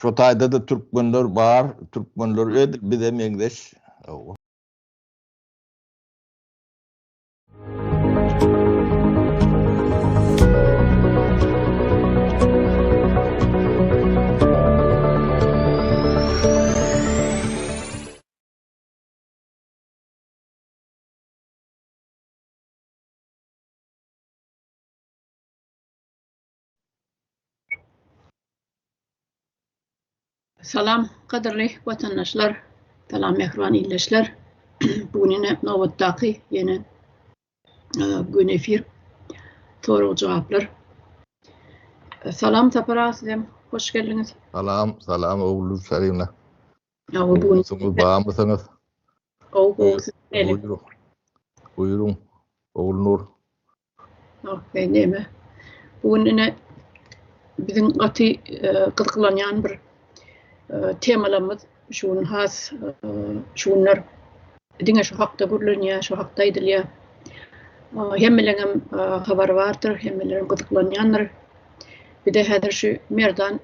Şo taýda-da türkmenler bar, türkmenler edil bize meňzeş. Salam gadyrly watandaşlar, salam mähriban ildeşler. Bu gün ýene nobatdaky ýene göni efir sorag jogaplar. Salam Sapar aga sizem hoş geldiňiz. Salam, salam Ogulnur Şarina. Gowusyňyz, barmysyňyz? Gowy, gowy siz näle? Buýruň, Ogulnur. Okey, neme? Bu gün ine biziň gaty gyzyklanýan bir temalarymyz şu gün has şu günler diňe şu hakda gürlenýär, şu hakda aýdylýar. Hemmeleriň habary bardyr, hemmeleriň gyzyklanýandyr. Bir-de häzir şu Merdan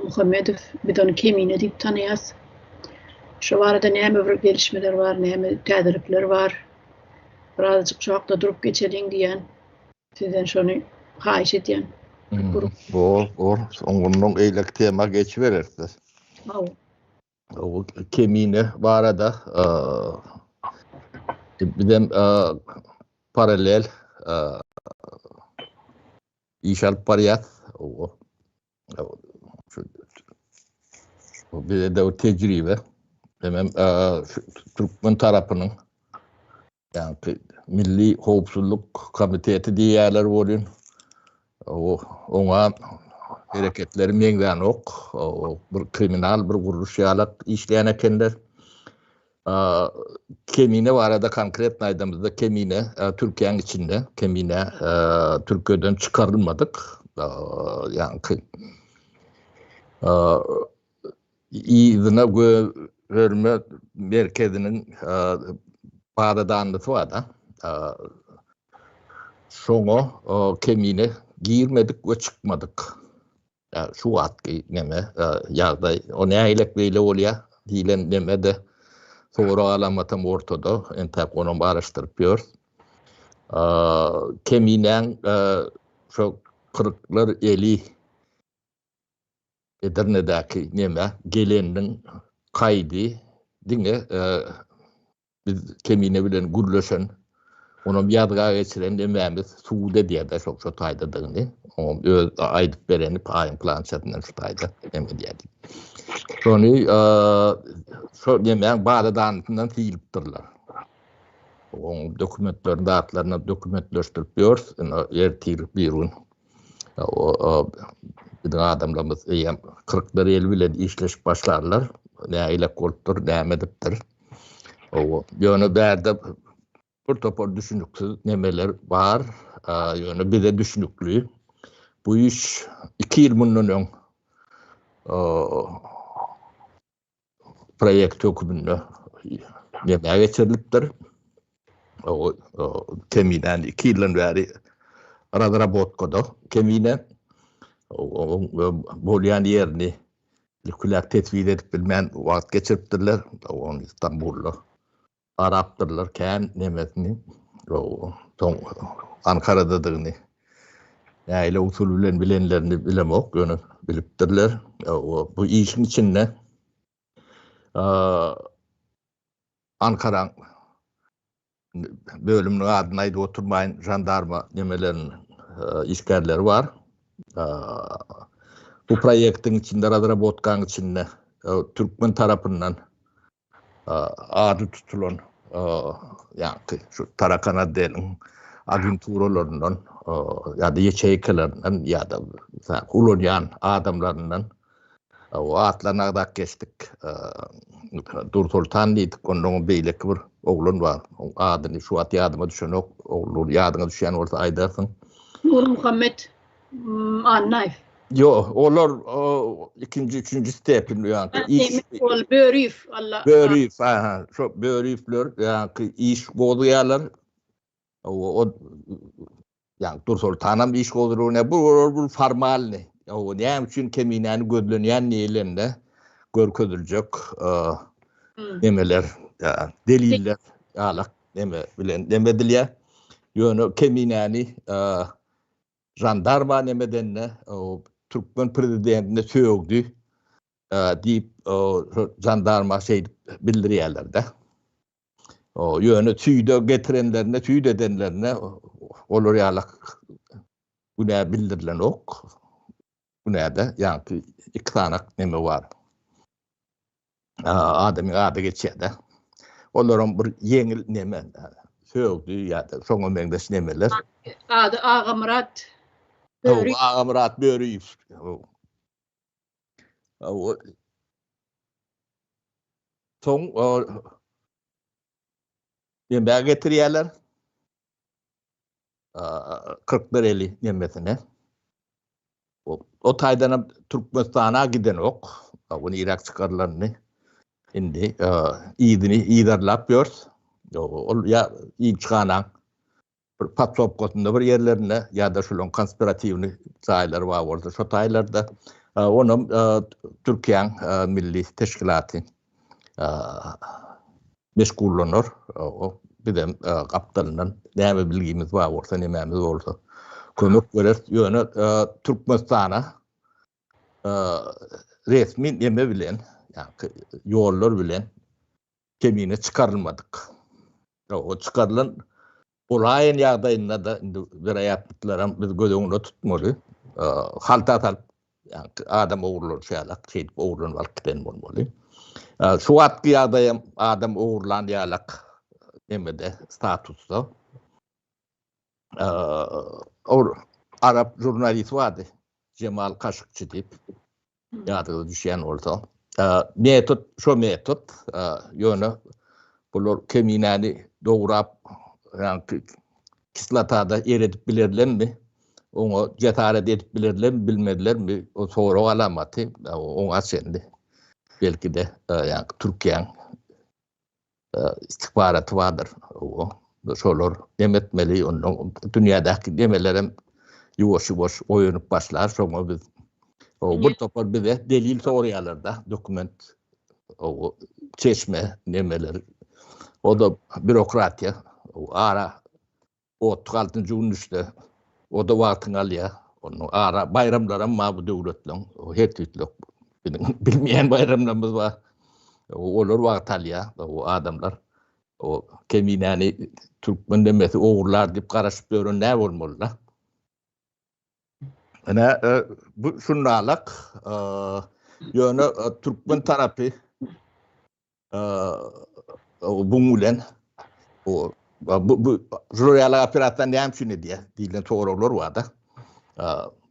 Muhammedow, biz ony Kemine diýip tanaýas. Şu barada näme bir gelişmeler bar, näme täzelikler bar? Birazajyk şu hakda durup geçeliň diýýän. Sizden şony haýyş edýän. Bor, bor. Soňundan eýleki tema geçibereris. Hawa. O Kemine barada bizem parallel iş alyp barýas. Bize de o tejribe. Hemem türkmen tarapynyň ýagny Milli howpsuzlyk komiteti diýýärler welin, oňa hereketleri meňzänok. Bir kriminal bir gurluş ýalak işleýän ekenler. Kemine barada konkretno aýdamyzda Kemine Türkiýäniň içinde Kemine Türkiýeden çykarylmadyk. Ýagny yzyna görme merkeziniň badadanlysy bar-da. Şoňa Kemine girmedik we çykmadyk. Şu wagtky neme ýagdaý, o nähilek beýle bolýar diýlen neme-de sorag alamatam ortada, entäk onam garaşdyryp ýörüs. Keminäň şo kyryklar eli Edirnedäki neme geleniniň kaýdy diňe Biz Kemine bilen gürleşen, onam ýazga geçiren nemämiz subut edýär-de şo şo taýdadygyny. Oňam öz aýdyp bereni paýyň planşetinden şu taýda neme edýär diýip. Şony şo nemäň baza danysyndan sylypdyrlar. Oň dokumentlerini, zatlaryny dokumentleşdirip ýörüs. Indi ertir bir gün biziň adamlarymyz eýýäm kyrklar el bilen işleşip başlarlar. Nägilek bolupdyr, näme edipdir. Owa, ýöne bärde bir topar düşüniksiz nemeler bar, ýöne bize düşünikli. Bu iş 2 ýyl mundan öň proýekt höküminde nämä geçirilipdir. O Keminäni 2 ýyldan bäri razrabotkada Kemine bolýan ýerini Ilkiläp teswir edip bilmän wagt geçiripdirler. Ony Istanbulda arapdyrlar kän nemesini. Soň Ankaradadygyny nähili usul bilen bilenlerini bilemok, ýöne bilipdirler. Bu işiň içinde Ankaraň bölüminiň adyny aýdyp oturmaýyn, žandarma nemeleriniň işgärleri bar. Bu proýektiň içinde, razrabotkanyň içinde türkmen tarapyndan ady tutulan ýa-da şu Tarakan otdeliň agenturalaryndan ýa-da ýaçeýkalaryndan ýa-da ulanýan adamlaryndan O atlaryny agzap geçdik. Dursoltan diýdik, ondan beýleki bir oglan bar. Oň adyny şu wagt ýadyma düşenok. Ogul ýadyňa düşýän bolsa aýdarsyň. Nurmuhammet Annaýew. Ýok, olar ikinji, üçünji stepin ýa-da iş. Ol Böriýew, Allah. Böriýew, ha, şo Böriýewler ýa-da iş gozgaýarlar. O ýa Dursoltanam iş gozgaýar. Bu olar bu formalny. O näme üçin Keminäni gözlenýän diýilende görkeziljek nemeler, deliller ýalak neme bilen neme edilýär. Ýöne Keminäni žandarma nemedende türkmen prezidentine sögdi diýip žandarma şeýdip bildirýärler-de. Ýöne süýde getirenlerine, süýt edenlerine olar ýalak günä bildirilenok. Günäde ýaňky iki sanak neme bar. Adamyň ady geçýär-de. Olaram bir ýeňil neme sögdi ýa-da şoňa meňzeş nemeler. Ady Agamyrat Böriýew. Agamyrat Böriýew. Soň neme getirýärler. 41 eli nemesine. O taýdan hem Türkmenistana gidenok. Bu niräk çykarylanyny indi yzyny yzarlap ýörüs. Ol ýa ilçihanaň bir podsobkasynda bir ýerlerinde ýa-da şolaryň konspiratiwnyý jaýlary bar bolsa şo taýlarda. Onam Türkiýäň milli teşkilaty meşgullanar. Bizem gapdalyndan näme bilgimiz bar bolsa, nemämiz bolsa kömek bereris. Ýöne Türkmenistana resmi neme bilen, ýa ýollar bilen kemine çykarylmadyk. O çykarylan bolaýan ýagdaýynda-da indi weraýatlyklaram biz göz öňünde tutmaly. Halta salyp, ýagny adam ogurlanyşy ýalak, şeýdip ogurlanyp alyp giden bolmaly. Şu wagtky ýagdaýam adam ogurlan ýalak nemede, statusda. Ol arap žurnalisti bardy, Jemal Kaşykçy diýip. Ýadyňyza düşýän bolsa. Metod şo metod, ýöne bular keminäni dograp, ýaňky kislotada eredip bilerlermi? Oňa jesaret edip bilerlermi, bilmezlermi? O sorag alamaty, oňa çenli belki-de, ýaňky Türkiýäň istihbaraty bardyr. Şolar dem etmeli, ondan dünýädäki demelerem ýuwaş-ýuwaş oýanyp başlar. Şoňa biz bir topar bize delil soraýarlar-da, dokument, çeşme nemeler. O-da bürokratiýa, ara Otuz altynjy gün düşse, o-da wagtyňy alýar. Onuň ara baýramlaram bar bu döwletleň. Her tüýtlük biziň bilmeýän baýramlarymyz bar. Olar wagt alýar, o adamlar. O keminäni türkmen demesi ogurlar diýip garaşyp ýören nä bolmaly-da? Ine, bu şundalak. Ýöne türkmen tarapy Buň bilen bu bu şular ýaly operasiýa näme üçin edýär diýlen soraglar bar-da.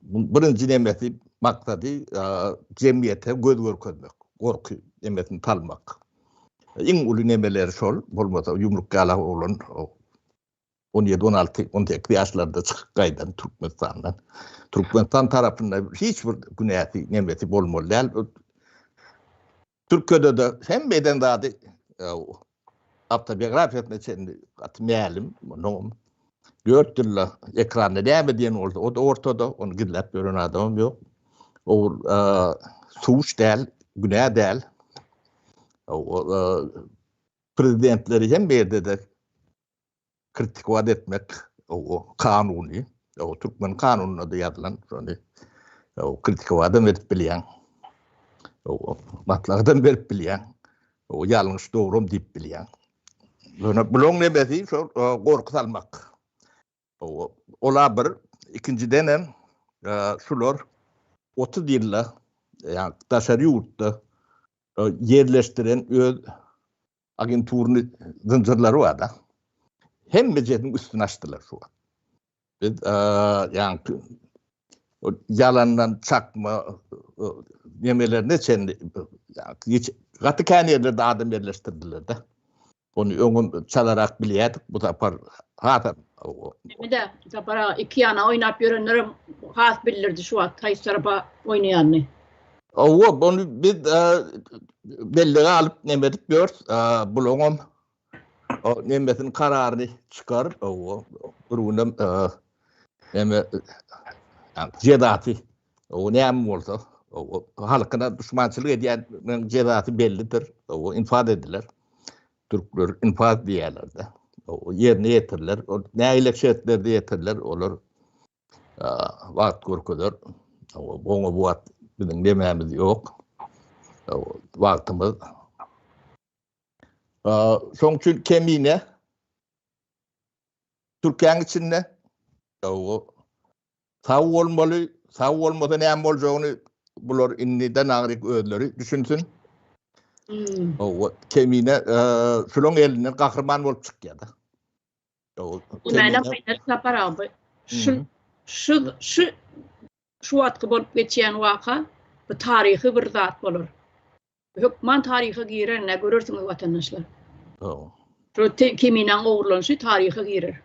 Birinji nemesi maksady jemgyýete göz görkezmek, gorky nemesini salmak. Iň uly nemeleri şol, bolmasa ýumruk ýaly oglan 17, 16, 18 ýaşlarda çykyp gaýdan Türkmenistandan. Türkmenistan tarapynda hiç bir günäsi, nemesi bolmaly däl. Türkiýede-de hemme eden zady awtobiografiýasyna çenli gaty mälim. Munuň 4 ýylda ekranda näme diýen bolsa, o-da ortada, ony gizläp ýören adamam ýok. O suç däl, günä däl. Prezidentleri hemme ýerde-de kritikowat etmek o kanuny, o türkmen kanunynda da ýazylan, şony o kritikowadam edip bilýäň. O maslahatam berip bilýäň. O ýalňyş dogrum diýip bilýäň. Ýöne bulaň nemesi şol gorky salmak. O ola bir, ikinjiden hem şular 30 ýylda, ýa daşary ýurtda ýerleşdiren öz agenturyny zynjyrlary bar-da. Hemmejesiniň üstüni açdylar şu wagt. Biz ýaňky ýalandan çakma nemelerine çenli gaty kän ýerlerde adam ýerleşdirdiler-de. Ony öňem çalarak bilýärdik, bu sapar hasam. Neme-de, Sapar aga, iki ýana oýnap ýörenlerem has bildirdi şu wagt haýsy tarapa oýnaýanyny. Hawa, ony biz bellige alyp neme edip ýörüs. Bulaňam nemesini kararyny çykaryp, hawa, bir günem neme jezasy. O näme bolsa, halkyna duşmançylyk edýänleriň jezasy bellidir. O infaz ediler. Türkler infaz diýýärler-de. O ýerine ýetiriler. O nähili şertlerde ýetiriler, olar wagt görkezer. Oňa bu wagt biziň nemämiz ýok. Wagtymyz. Şoň üçin Kemine Türkiýäniň içinde sag bolmaly, sag bolmasa näme boljagyny bular indiden agryk özleri düşünsin. Hmm. O Kemine şulaň elinden gahryman bolup çykýar-da. Näme Haýdar Sapar abi. Şu şu şu şu wagtky bolup geçýän waka bu taryhy bir zat bolar. Hökman taryha girer, ne görersiňiz watandaşlar. Şu Keminäň ogurlanyşy taryha girer.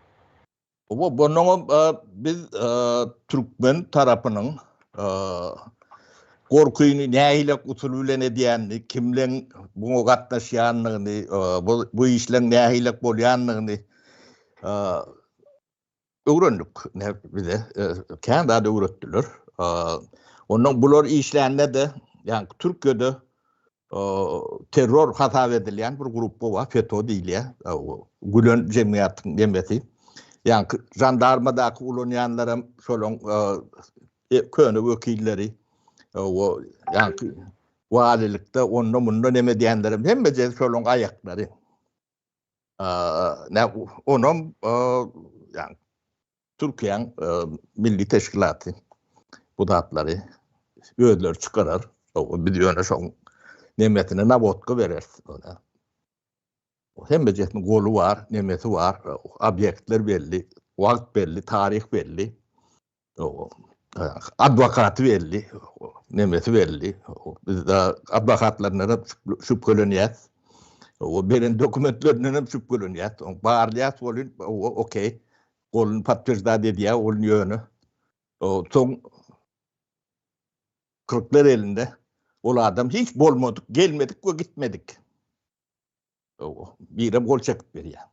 Oba bundan biz türkmen tarapynyň gorkyny nähili usul bilen edýänini, kimleň buňa gatnaşýandygyny, bu işleň nähili bolýandygyny öwrendik. Bize kän zat öwretdiler. Ondan bular işlände-de, ýagny Türkiýede terror hasap edilýän bir gruppa bar, FETÖ diýilýär. Gülen jemgyýetiň nemesi. Ýagny žandarmadaky ulanýanlaram şolaň köne wekilleri. O ýagny walilikde onda munda neme edýänlerem hemmejesi şolaň aýaklary. Nä onam ýagny Türkiýäň milli teşkilaty bu zatlary özleri çykarar. Biz ýöne şoň nemesine nawodka bereris. Hemmejesiniň goly bar, nemesi bar, obýektler belli, wagt belli, taryh belli. Adwokaty belli, nemesi belli. Biz adwokatlaryndan hem şübhelenýäs. O beren dokumentlerinden hem şübhelenýäs. Barlaýas welin, okey. Goluny podtwерждать edýär, ol ýöne. Soň kyrklar elinde ol adam hiç bolmadyk, gelmedik we gitmedik. Birem gol çekip berýär.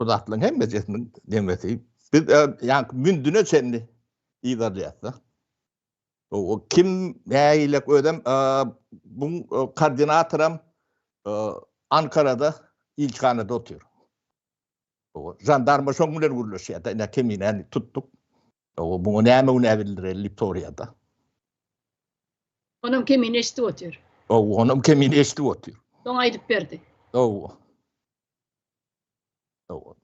Bu zatlaryň hemmejesiniň demesi biz ýa mündüne çenli yzarlaýarys. O kim nähili özem bu koordinatoram Ankarada ilçihanada otyr. O jandarma şoň bilen gürleşýär-de, ine Keminäni tutduk. O muňa näme günä bildireli diýip soraýar-da. Onam Kemine eşidip otyr. O onam Kemine eşidip otyr. Soň aýdyp berdi. O.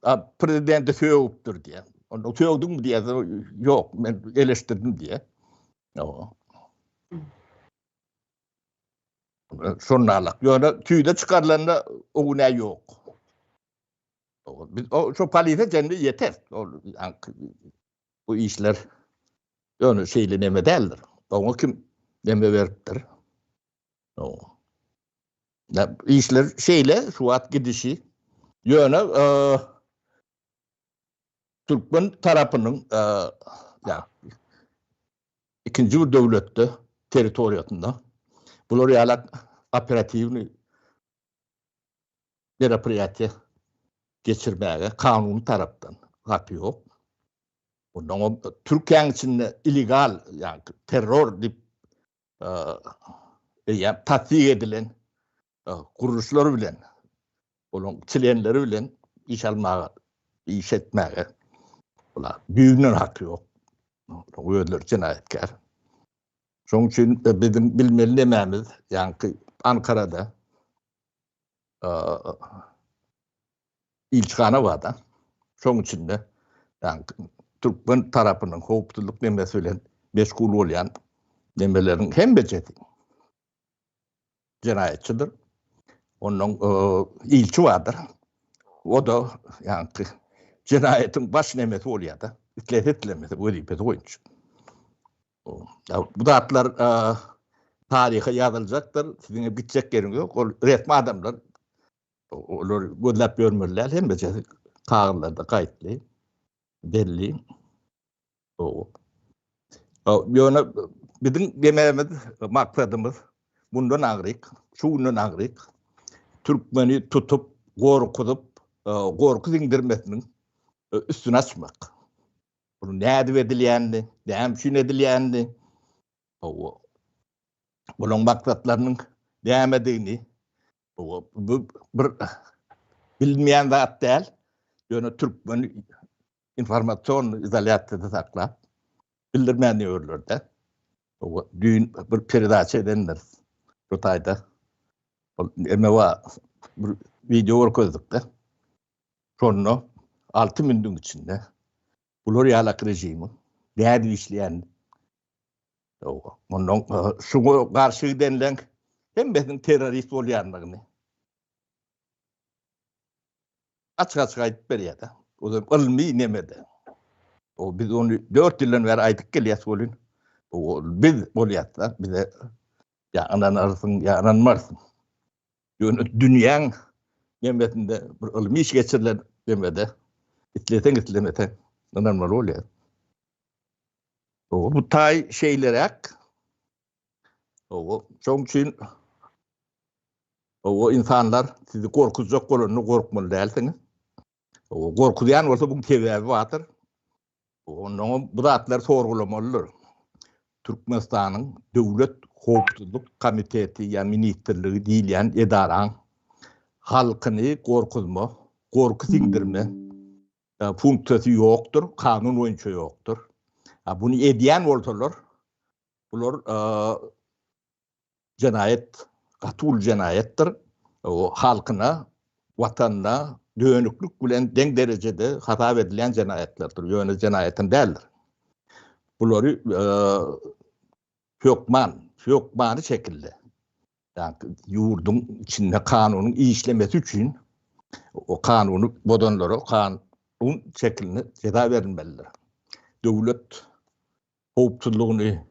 A prezidenti sögüpdir diýýär. Onda sögdüňmi diýýär. Ýok, men eleşdirdim diýýär. O. Şonda Ýöne tüýde çykarylanda o günä ýok. Biz o şu polise çenli ýeter. Ol bu işler ýöne şeýle neme däldir. Oňa kim neme beripdir? O. Ya, işler şeýle şu wagt gidişi. Ýöne e, türkmen tarapynyň e, ya ikinji bir döwletde territoriýasynda bular ýaly operatiwny meropriýatiýa geçirmäge kanuny tarapdan haky ýok. Ondan Türkiýäniň içinde illegal, ýagny terror diýip eýýäm tassyk edilen gurluşlar bilen, olaryň çlenleri bilen iş almaga, iş etmäge bular düýbünden haky ýok. Özleri jenaýatkär. Şonuň üçin biziň bilmeli nemämiz, ýaňky Ankarada ilçihana bar-da. Şonuň içinde ýaňky türkmen tarapynyň howpsuzlyk nemesi bilen meşgul bolýan nemeleriň hemmejesi jenaýatçydyr. Ondan ilçi bardyr. O-da ýaňky jenaýatyň baş nemesi bolýar-da. Islese islemese wezipesi boýunça. Bu zatlar taryha ýazyljakdyr. Siziň hem gitjek ýeriňiz ýok. Ol resmi adamlar olar gözläp ýörmeli däl. Hemmejesi kagyzlarda gaýtly, belli. Ýöne biziň dememiz, maksadymyz bundan agryk, şu günden agryk türkmeni tutup, gorkuzyp, gorky siňdirmesiniň üstüni açmak. Bunu nädip edilýänini, näme üçin edilýänini, hawa, bularyň maksatlarynyň nämedigini, hawa, bu bir bilinmeýän zat däl. Ýöne türkmen informasion izolýasiýada saklap, bildirmän ýörler-de. Hawa, düýn bir peredaça edendiris şu taýda. Ol MWA bir wideo görkezdik-de. Şonda 6 minutiň içinde bular ýalak režimiň nädip işleýänini ondan şuňa garşy gidenleň hemmesiniň terrorist bolýandygyny açyk-açyk aýdyp berýär-de. O da ylmy nemede. O biz ony 4 ýyldan bäri aýdyp gelýäs welin, o biz bolýas-da, bize ýa ynanarsyň, ýa ynanmarsyň. Ýöne dünýäň nemesinde bir ylmy iş geçirilen nemede isleseň islemeseň ynanmaly bolýar. O bu taý şeýleräk. O şoň üçin o insanlar sizi gorkuzjak bolanda gorkmaly dälsiňiz. O gorkuzýan bolsa buň sebäbi bardyr. Onnoňam bu zatlary sorgulamalydyr. Türkmenistanyň Döwlet howpsuzlyk komiteti ýa ministrligi diýilýän edaraň halkyny gorkuzma, gorky siňdirme funksiýasy ýokdur, kanun boýunça ýokdur. Buny edýän bolsalar, bular Jenaýat gaty uly jenaýatdyr. O halkyna, watanyna dönüklik bilen deň derejede hasap edilýän jenaýatlardyr. Ýöne jenaýatam däldir. Bulary hökman, hökmany şekilde, ýagny ýurduň içinde kanunyň işlemesi üçin o kanuny bozanlara kanun şekilinde jeza berilmelidir. Döwlet howpsuzlygyny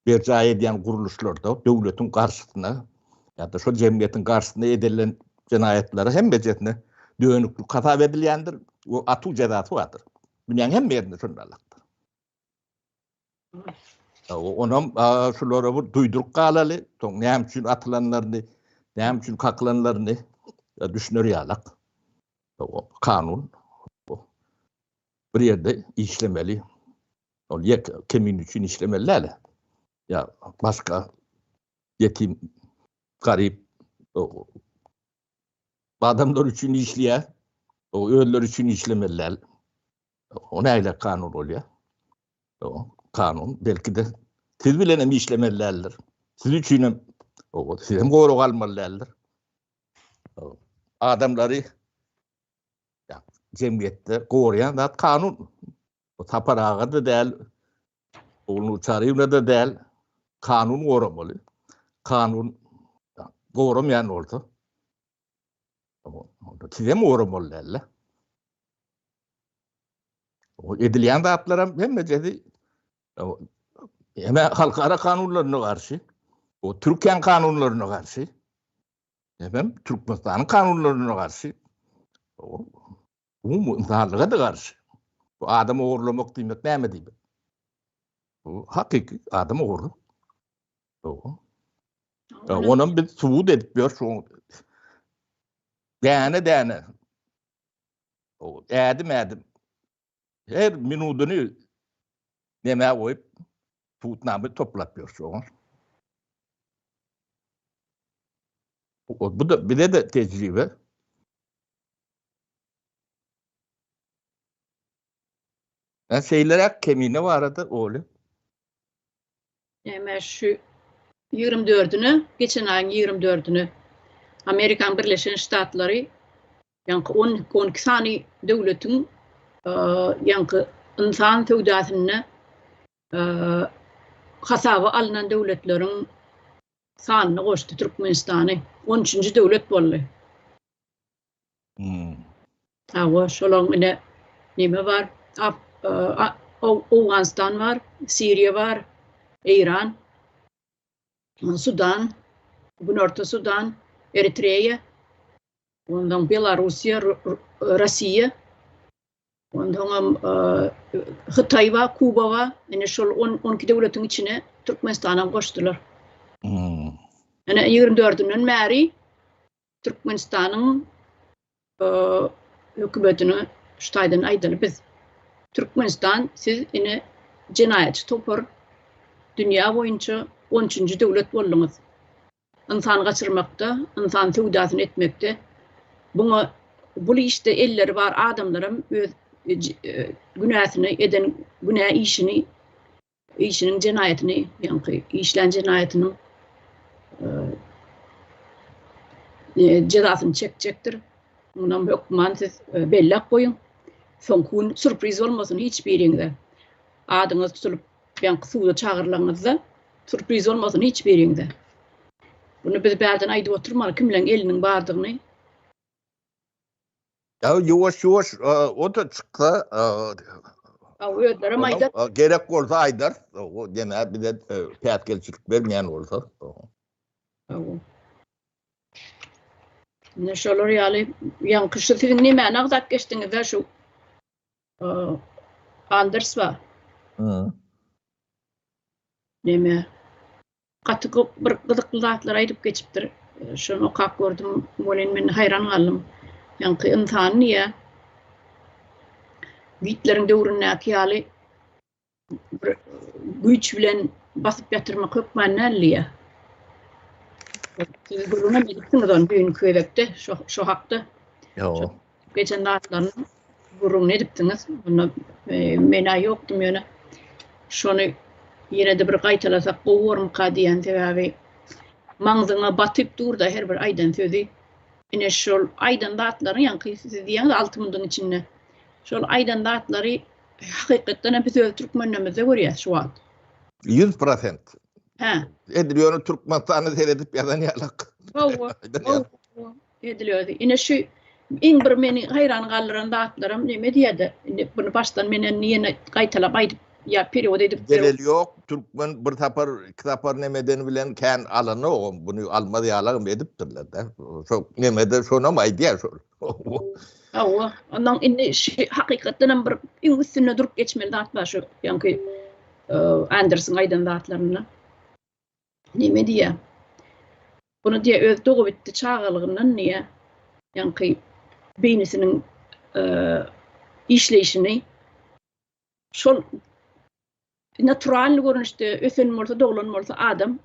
berjaý edýän gurluşlarda döwletiň garşysyna ýa-da şol jemgyýetiň garşysyna edilen jenaýatlara hemmejesine dönüklik hasap edilýändir we atuw jezasy bardyr. Dünýäň hemme ýerinde şonalakdyr. Onam şulara bir duýduryp galaly, soň näme üçin atylanlaryny, näme üçin kakylanlaryny düşüner ýalak. Kanun bir ýerde işlemeli. Ol ýek kemin üçin işlemeli däl. Ýa başga ýetim, garyp adamlar üçin işleýär. O özleri üçin işlemeli däl. O nähili kanun bolýar? O kanun belki-de siz bilen hem işlemeli däldir. Siz üçin hem o siz hem gorag almaly däldir. Adamlary jemgyýetde goraýan zat kanun. O Sapar aga-da däl, Ogulnur Çaryýewna-da däl, kanun goramaly. Kanun goramaýan bolsa, onda siz hem goramaly däl-de. O edilýän zatlaram hemmejesi hem halkara kanunlaryna garşy, o Türkiýäň kanunlaryna garşy, hem Türkmenistanyň kanunlaryna garşy. Umumy ynsanlyga-da garşy. Bu adam ogurlamak diýmek näme diýmek? Bu hakyky adam ogurlyk. Onam biz subut edip ýör şu däne-däne. Ädim-ädim. Her minudyny nämä goýup subutnama toplap ýör şu. Bu da bize-de tejribe. Ä şeýleräk Kemine barada Oly. Näme şu 24-üne, geçen aýyň 24-üne Amerikanyň Birleşen Ştatlary ýaňky on 12 sany döwletiň ýaňky ynsan söwdasynda hasaba alnan döwletleriň sanyna goşdy Türkmenistany. 13-nji döwlet boldy. Hmm. Hawa, şolaň ine neme bar? Owganystan bar, Siriýa bar, Eýran, Sudan, Günorta Sudan, Eritreýa, ondan Belarussiýa, Russiýa, ondanam Hytaý bar, Kuba bar. Ine şol 12 döwletiň içine Türkmenistanam goşdular. Hmm. Ine 24-ünden bäri Türkmenistanyň hökümetine şu taýdan aýdaly biz. Türkmenistan siz ine jenaýatçy topar dünýä boýunça on üçünji döwlet bolduňyz. Ynsan gaçyrmakda, ynsan söwdasyny etmekde buňa bul işde elleri bar adamlaram öz günäsini eden günä işini işiniň jenaýatyny ýaňky işlän jenaýatynyň jezasyny çekjekdir. Munam hökman siz belläp goýuň. Soňky gün sürpriz bolmasyn hiç biriňize. Adyňyz tutulyp ýaňky suda çagyrylanyňyzda sürpriz bolmasyn hiç biriňize. Muny biz bärden aýdyp oturmaly kimleň eliniň bardygyny. Ýa ýuwaş-ýuwaş o-da çyksa, özlerem aýdar. Gerek bolsa aýdar. O ýene bize päsgelçilik bermeýän bolsa. Ine şolar ýaly ýaňky şu siziň nemäni agzap geçdiňiz-de şu Anders bar. Neme? Gaty bir gyzykly zatlar aýdyp geçipdir. Şony okap gördüm welin men haýran galdym. Ýaňky ynsan diýýär. Gitleriň döwründäki ýaly bir güýç bilen basyp ýatyrmak hökman däl diýýär. Siz gürrüňem edipsiňiz ony düýnki gezekde şo şo hakda. Ýok. Geçen zatlaryny gürrüňini edipdiňiz. Onda men-ä ýokdum ýöne şony ýene-de bir gaýtalasak gowy bormyka diýýän sebäbi maňzyňa batyp dur-da her bir aýdan sözi. Ine şol aýdan zatlaryň ýaňky siz diýýäňiz 6 munduň içinde. Şol aýdan zatlary hakykatdan hem biz öz türkmenlerimizde görýäs şu wagt. 100%. Hä. Edil ýöne Türkmenistana seredip ýazan ýalak. Hawa. Hawa. Edil özi. Ine şu iň bir meni haýran galdyran zatlarym neme diýýärdi. Indi bunu başdan men indi ýene gaýtalap aýdyp ýa perewod edip Zelel ýok. Türkmen bir sapar, iki sapar nemeden bilen kän alanogam, bunu almaz ýalagam edipdirler-de. Şo nemede şonam aýdýar şol. Hawa, ondan indi şu hakykatdan hem bir iň üstünde durup geçmeli zat bar şu ýaňky Andersiň aýdan zatlarynda. Neme diýýär? Bunu diýýär öz dogabitdi çagalygyndan diýýär. Ýaňky beýnisiniň işleýşini şol naturalny görnüşde ösen bolsa, doglan bolsa adam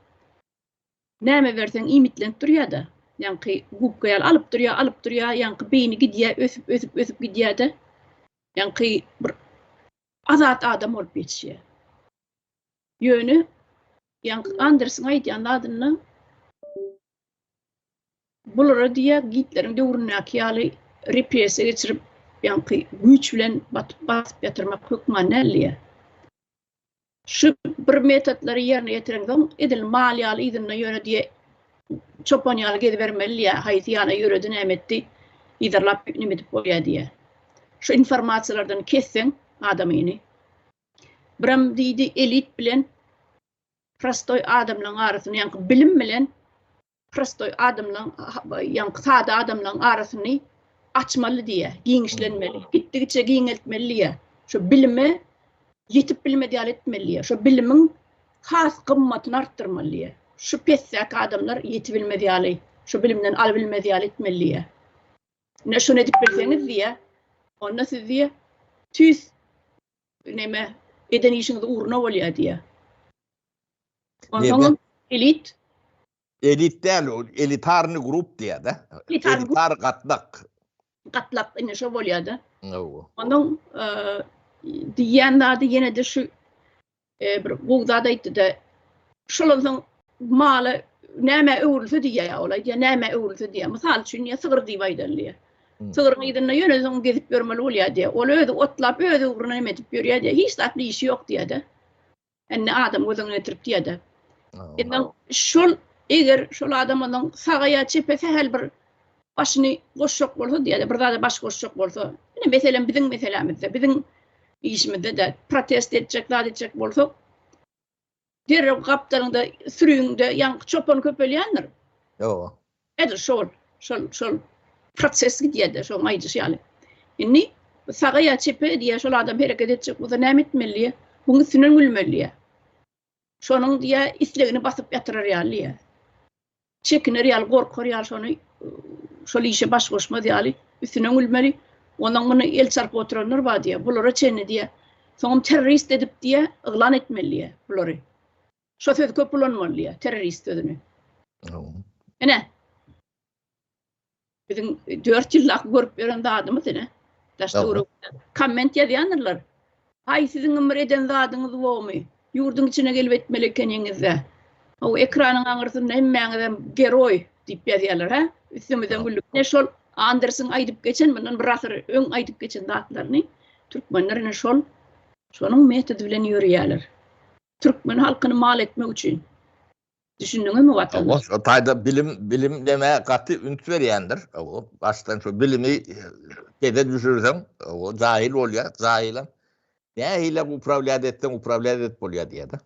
näme berseň iýmitlenip durýar-da. Ýaňky gubka ýaly alyp durýar, alyp durýar, ýaňky beýni gidýär, ösüp, ösüp, ösüp gidýär-de. Ýaňky bir azat adam bolup ýetişýär. Ýöne ýaňky Andersiň aýdýan zadynda bulara diýýär Gitleriň döwründäki ýaly repressiýa geçirip, ýaňky güýç bilen batyp basyp ýatyrmak hökman däl diýýär. Şu bir metodlary ýerine ýetireňsoň edil mal ýaly yzynda ýöne diýýär çopan ýaly gezibermeli diýýär, haýsy ýana ýöredi näme etdi yzarlap neme edip bolýar diýýär. Şu informasiýalardan kesseň adamyny Birem diýdi elit bilen prostoý adamlaryň arasyny, ýaňky bilim bilen prostoý adamlaryň, ýaňky sada adamlaryň arasyny açmaly diýýär, giňişlenmeli, gitdigiçe giňeltmeli diýýär. Şu bilime ýetip bilmedi ýaly etmeli diýýär. Şu bilimiň has gymmatyny artdyrmaly diýýär. Şu pesdäki adamlar ýetibilmez ýaly, şu bilimden alybilmez ýaly etmeli diýýär. Ine şuny edip bilseňiz diýýär, onda siz diýýär, tüýs neme eden işiňiz ugruna bolýar diýýär. Onsoňam elit Elit däl, o elitarny grup diýýär-de. Elitar gatlak. Gatlak ine şo bolýar-da. Hawa. Onuň diýýän zady ýene-de şu E, bir gowy zat aýtdy-da. Şol onsoň mala nämä öwrülse diýýär ol aýdýar, nämä öwrülse diýýär. Mysal üçin diýýär, sygyr diýip aýdaly diýýär. Hmm. Sygryň yzynda ýöne soň gezip ýörmeli bolýar diýýär. Ol özi otlap, özi ugruna neme edip ýörýär diýýär. Hiç zatly işi ýok diýýär-de. Indi adam göz öňüne getirip diýýär-de. Indi şol eger şol adam ondan saga ýa çepe sähel bir başyny goşjak bolsa diýýär, bir zada baş goşjak bolsa. Ine meselem biziň meselämizde, biziň işimizde-de protest etjek, zat etjek bolsak, derrew gapdalyňda sürüňde ýaňky çopan köpelýändir. Ýok. Edil şol, şol, şol proses gidýär-de, şoň aýdyşy ýaly. Indi saga ýa çepe diýýär, şol adam hereket etjek bolsa näme etmeli diýýär? Buň üstünden gülmeli diýýär. Şonuň diýýär, islegini basyp ýatyrar ýaly diýýär. Çekiner ýaly, gorkar ýaly şony şol işe baş goşmaz ýaly üstünden gülmeli. Ondan muny el çarpyp oturanlar bar diýýär. Bulara çenli diýýär. Soňam terrorist edip diýýär, yglan etmeli diýýär bulary. Şo sözi köp ulanmaly diýýär, terrorist sözüni. Ine. Biziň 4 ýyllap görüp ýören zadymyz ine. Daş-töwerekde komment ýazýandyrlar. Haý siziňem bir eden zadyňyz bomy? Ýurduň içine gelip etmeli ekeniňizde. Haw ekranyň aňyrsynda hemmäňizem geroý diýip ýazýarlar hä? Üstümizden güldük. Ine şol Andersiň aýdyp geçen mundan bir asyr öň aýdyp geçen zatlaryny türkmenler ine şol şonuň metody bilen ýörýärler. Türkmen halkyny mal etmek üçin. Düşündiňizmi watandaş? Hawa, şo taýda bilim, bilim neme gaty üns berýändir. Hawa, başdan şo bilimi pede düşürseň, hawa, jaýyl bolýar, jaýylam nähili uprawlýat etseň uprawlýat edip bolýar diýýär-de.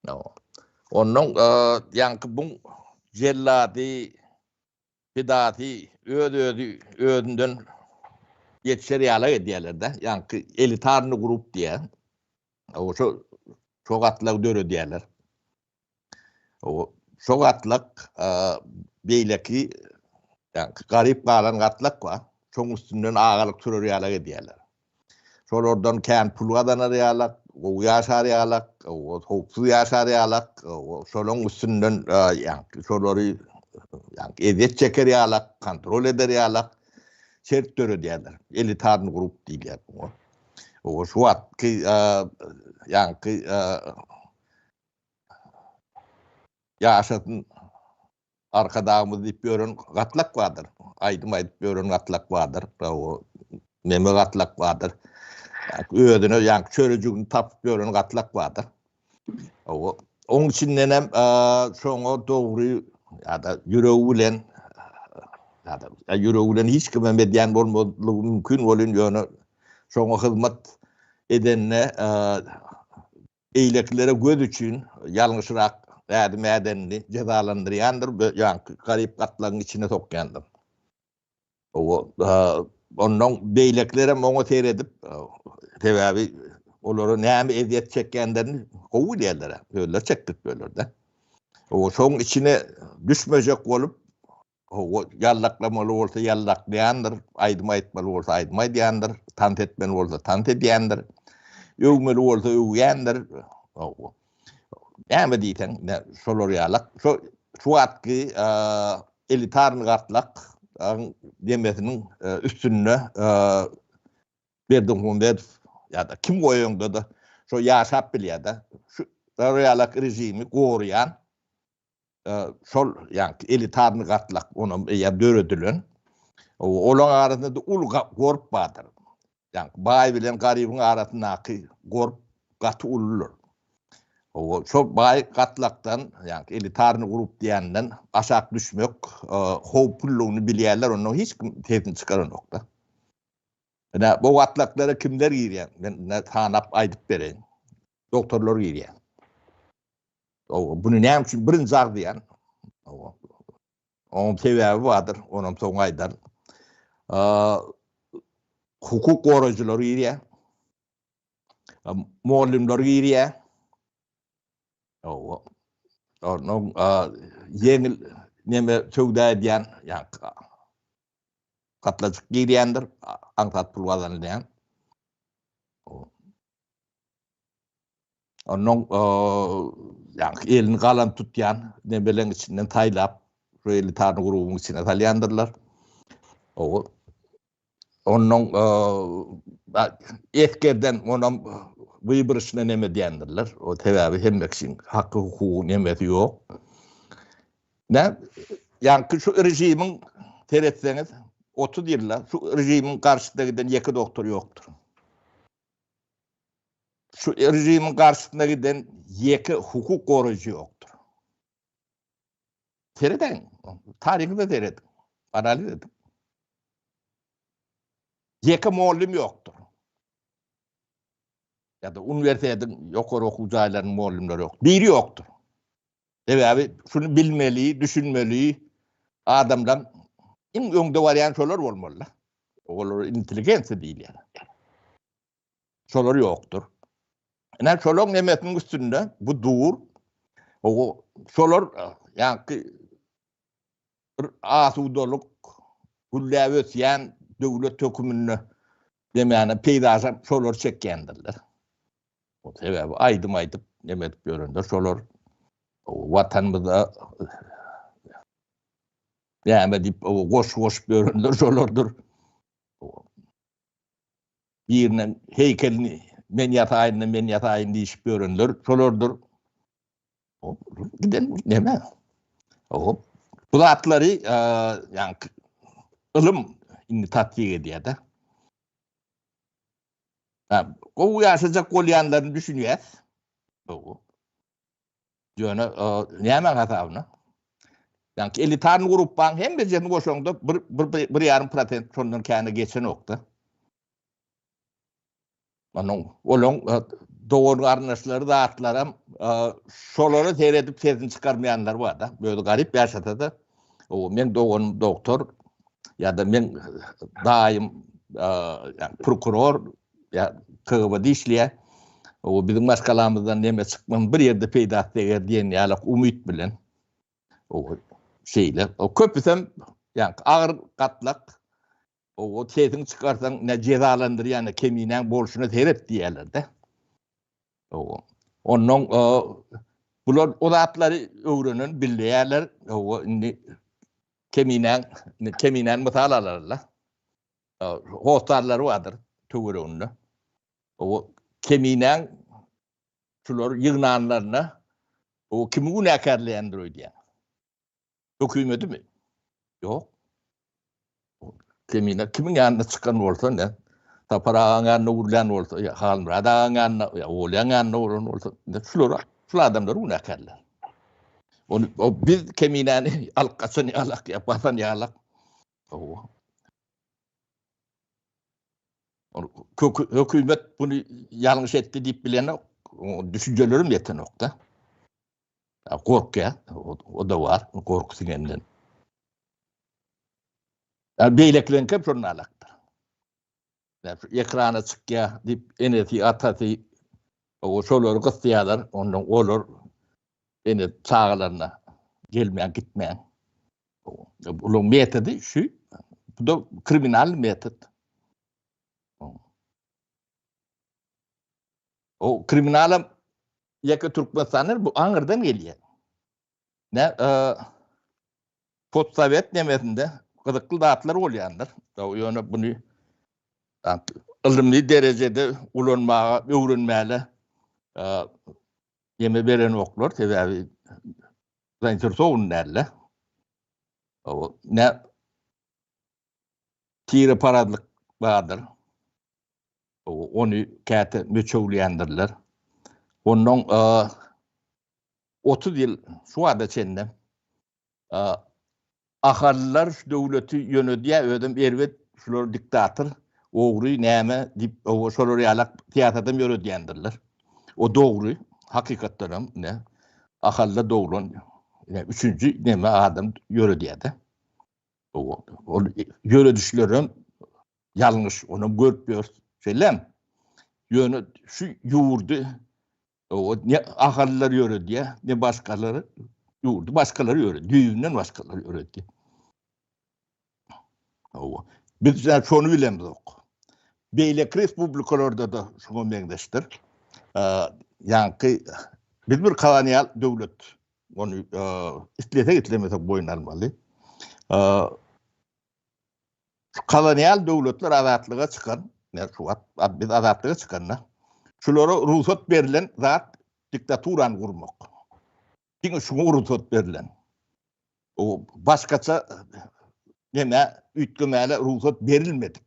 Hawa. Onnoň ýaňky buň jellady, pidasy öz-özi özünden ýetişer ýalak edýärler-de. Ýaňky elitarnyý grup diýýär. Hawa, şo şo gatlagy döredýärler. Hawa, şo gatlak beýleki ýa garyp galan gatlak bar. Şoň üstünden agalyk sürer ýalak edýärler. Şolardan kän pul gazanar ýalak, gowy ýaşar ýalak, howpsuz ýaşar ýalak, şolaň üstünden ýa şolary ýa ezýet çeker ýalak, kontrol eder ýalak şert döredýärler. Elitarny grup diýilýär muňa. O şu wagtky ýaňky ýaşasyn Arkadagymyz diýip ýören gatlak bardyr. Aýdym aýdyp ýören gatlak bardyr. O neme gatlak bardyr. Özüne ýaňky çörejigini tapyp ýören gatlak bardyr. O oň içinden hem şoňa dogry ýa-da ýüregi bilen ýa-da ýüregi bilen hiç kimem edýän bolmazlygy mümkin bolýan ýöne şoňa hyzmat edende beýlekilere göz üçin ýalňyşrak ädim ädenini jezalandyrýandyr we ýaňky garyp gatlagyň içine sokýandyr. Ondan beýlekilerem oňa seredip, sebäbi olara näme ezýet çekýänlerini gowy bilýärler, özleri çekdirip ýörler-de. Şoň içine düşmejek bolup, ýallaklamaly bolsa ýallaklaýandyr, aýdym aýtmaly bolsa aýdym aýdýandyr, tans etmeli bolsa tans edýändir, öwmeli bolsa öwýändir. Näme diýseň, şolar ýalak. Şo şu wagtky elitarny gatlak demesiniň üstünde Berdimuhamedow ýa-da kim goýaňda-da şo ýaşap bilýär-de. Şu ýalak režimi goraýan şol ýaňky elitarny gatlak onam eýýäm döredilen. Olaryň arasynda-da uly gorp bardyr. Ýaňky baý bilen garybyň arasyndaky gorp gaty uludyr. Hawa, şo baý gatlakdan, ýaňky elitarny grup diýenden aşak düşmek howplulygyny bilýärler, ondan hiç kim sesini çykaranok-da. Ine, bu gatlaklara kimler girýär? Men ine sanap aýdyp bereýin. Doktorlar girýär. Hawa, buny näme üçin birinji agzaýan? Hawa. Onuň sebäbi bardyr, onam soň aýdaryn. Hukuk goraýjylar girýär. Mugallymlar girýär. Hawa. Onuň ýeňil neme söwda edýän, ýa gatlajyk girýändir, aňsat pul gazanylýan. Onnoň ýaňky elini galam tutýan nemeleň içinden saýlap, şu elitarny grubuň içine salýandyrlar. Owo. Onnoň esgerden onam wyboryşna neme diýendirler. O sebäbi hemme kişiň haky hukugy nemesi ýok. Nä ýaňky şu režimiň seretseňiz 30 ýylda şu režimiň garşysyna giden ýeke doktor ýokdur. Şu režimiň garşysyna giden ýeke hukuk goraýjy ýokdur. Serediň, taryhy-da serediň, analiz ediň. Ýeke mugallym ýokdur. Ýa-da uniwersitetiň ýokary okuw jaýlarynyň mugallymlary ýok. Biri ýokdur. Sebäbi şuny bilmeli, düşünmeli adamlaryň iň öňde barýan şolar bolmaly-da. Olara intelligensiýa diýilýär. Şolar ýokdur. Ine şolaryň nemesiniň üstünde bu dur. O şolar ýaňky bir asudalyk, gülläp ösýän döwlet höküminde demäne peýdaşam şolar çekýändirler. O sebäbi aýdym aýdyp neme edip ýörenler şolar watanymyza näme diýip goşgy goşup ýörenler şolardyr. Birine heýkelini men ýasaýyn, men ýasaýyn diýişip ýörenler şolardyr. Giden neme? Hop. Bu zatlary ýa ylym indi tatbyk edýär-de. Ha, gowy ýaşajak bolýanlaryny düşünýäs. Gowy. Ýöne näme hasabyna? Ýa elitarny gruppaň hemmejesini goşaňda bir bir bir ýarym prosent şondan käne geçenokda. Onuň olaň dogan garyndaşlary zatlaram şolara seredip sesini çykarmaýanlar bar-da. Özi garyp ýaşasa-da, o meň doganym doktor ýa-da meň daýym prokuror ýa KGB-de işleýär. O biziň maşgalamyzdan neme çykman bir ýerde peýdasy deger diýen ýaly umyt bilen. O şeýle. O köpüsem ýa agyr gatlak O sesiňi çykarsaň ne jezalandyrýan ne keminäň bolşuna seret diýýärler-de. Ondan bular o zatlary öwrenen bilýärler. O indi keminäň keminäni mysal alarlar. Hossarlary bardyr töwereginde. O keminäň şular ýygnanlaryna o kimi günäkärleýändir öýdýän. Hökümetimi? Ýok. Kemine kimiň ýanyna çykan bolsa ne? Sapar agaň ýanyna urlan bolsa, ýa Halmyrat agaň ýanyna, ýa Olýaň ýanyna uran bolsa, ne şular, şul adamlar günäkärler. Ony o biz keminäni alyp gaçan ýalak, ýa basan ýalak. Hawa. Hökümet bunu ýalňyş etdi diýip bilenok, düşünjelerim ýetenok-da. Gorkýar, o-da bar, gorky siňenden. Beýlekileriňkem şondan alakdyr. Ekrana çykýar diýip enesi, atasy o şolary gysýarlar, ondan olar ene çagalaryna gelmän gitmän. Bularyň metody şu, bu da kriminal metod. O kriminalam ýeke Türkmenistandan bu aňyrdan gelýär. Ne e, postsowet nemesinde gyzykly zatlar bolýandyr. Ýöne buny ylymly derejede ulanmaga öwrenmäle e, ýeme berenoklar, sebäbi zainteresowan däller. O ne tireparazlyk bardyr. Ony käte möçewleýändirler. Ondan 30 ýyl şu wagta çenli Ahallylar şu döwleti ýönedýär, özem erbet, şular diktator, ogry, näme diýip, şolar ýalak syýasatam ýöredýändirler. O dogry, hakykatdanam, ine, Ahalda doglan, ine, üçünji neme adam ýöredýär-de. Ol ýöredişlerem Ýalňyş, onam görüp ýörüs. Şeýlemi? Ýöne şu ýurdy o ne ahallylar ýöredýär, ne başgalary ýurdy başgalary ýöredýär. Düýbünden başgalary ýöredýär. Hawa. Biz şony bilemzok. Beýleki respublikalarda-da şuňa meňzeşdir. Ýaňky biz bir kolonial döwlet. Ony islesek islemesek boýun almaly. Kolonial döwletler azatlyga çykan, ýa şu wagt biz azatlyga çykanda, şulara rugsat berlen zat diktaturany gurmak. Diňe şuňa rugsat berlen. O başgaça neme üýtgemäle rugsat berilmedik.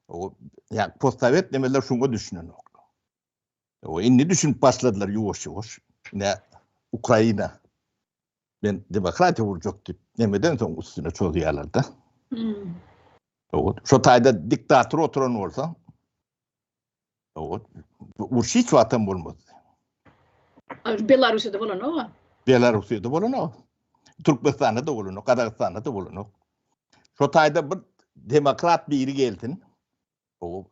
O ýa postsowet nemeler şuňa düşünenok. O indi düşünip başladylar ýuwaş-ýuwaş. Ine Ukraina men demokratiýa gurjak diýip nemeden soň üstüne çozýarlar-da. Hmm. Şo taýda diktator oturan bolsa, uruş hiç wagtam bolmaz. Belarusýada bolanok. Belarusýada bolanok. Türkmenistanda da bolanok, Gazagystanda da bolanok. Şo taýda bir demokrat biri gelsin. O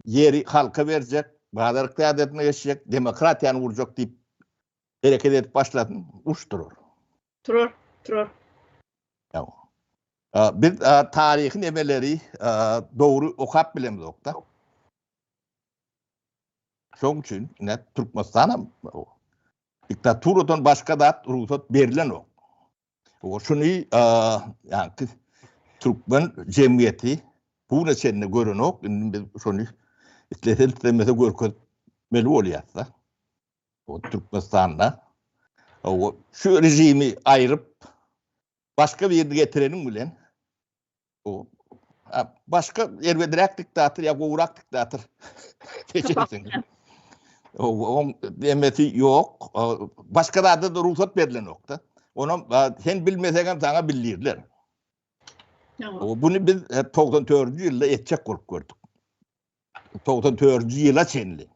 ýeri halka berjek, bazar ykdysadyýetine geçjek, demokratiýany gurjak diýip hereket edip başlasyn, uruş turar. Turar, turar. Ýa. Biz taryhy nemeleri dogry okap bilemzok-da. Şoň üçin ine Türkmenistanam diktaturadan başga zat rugsat berilenok. O şuny ýa türkmen jemgyýeti bu güne çenli görenok. Indi biz şony islese islemese görkezmeli bolýarys-da. O Türkmenistanda o şu režimi aýryp başga birini getireniň bilen o başga erbedräk diktator ýa gowurak diktator seçersiň. Oň demesi ýok. Başga zada da rugsat berilenok-da. Onam sen bilmeseňem saňa bildirler. Bunu biz 94-nji ýylda etjek bolup gördük. 94-nji ýyla çenli.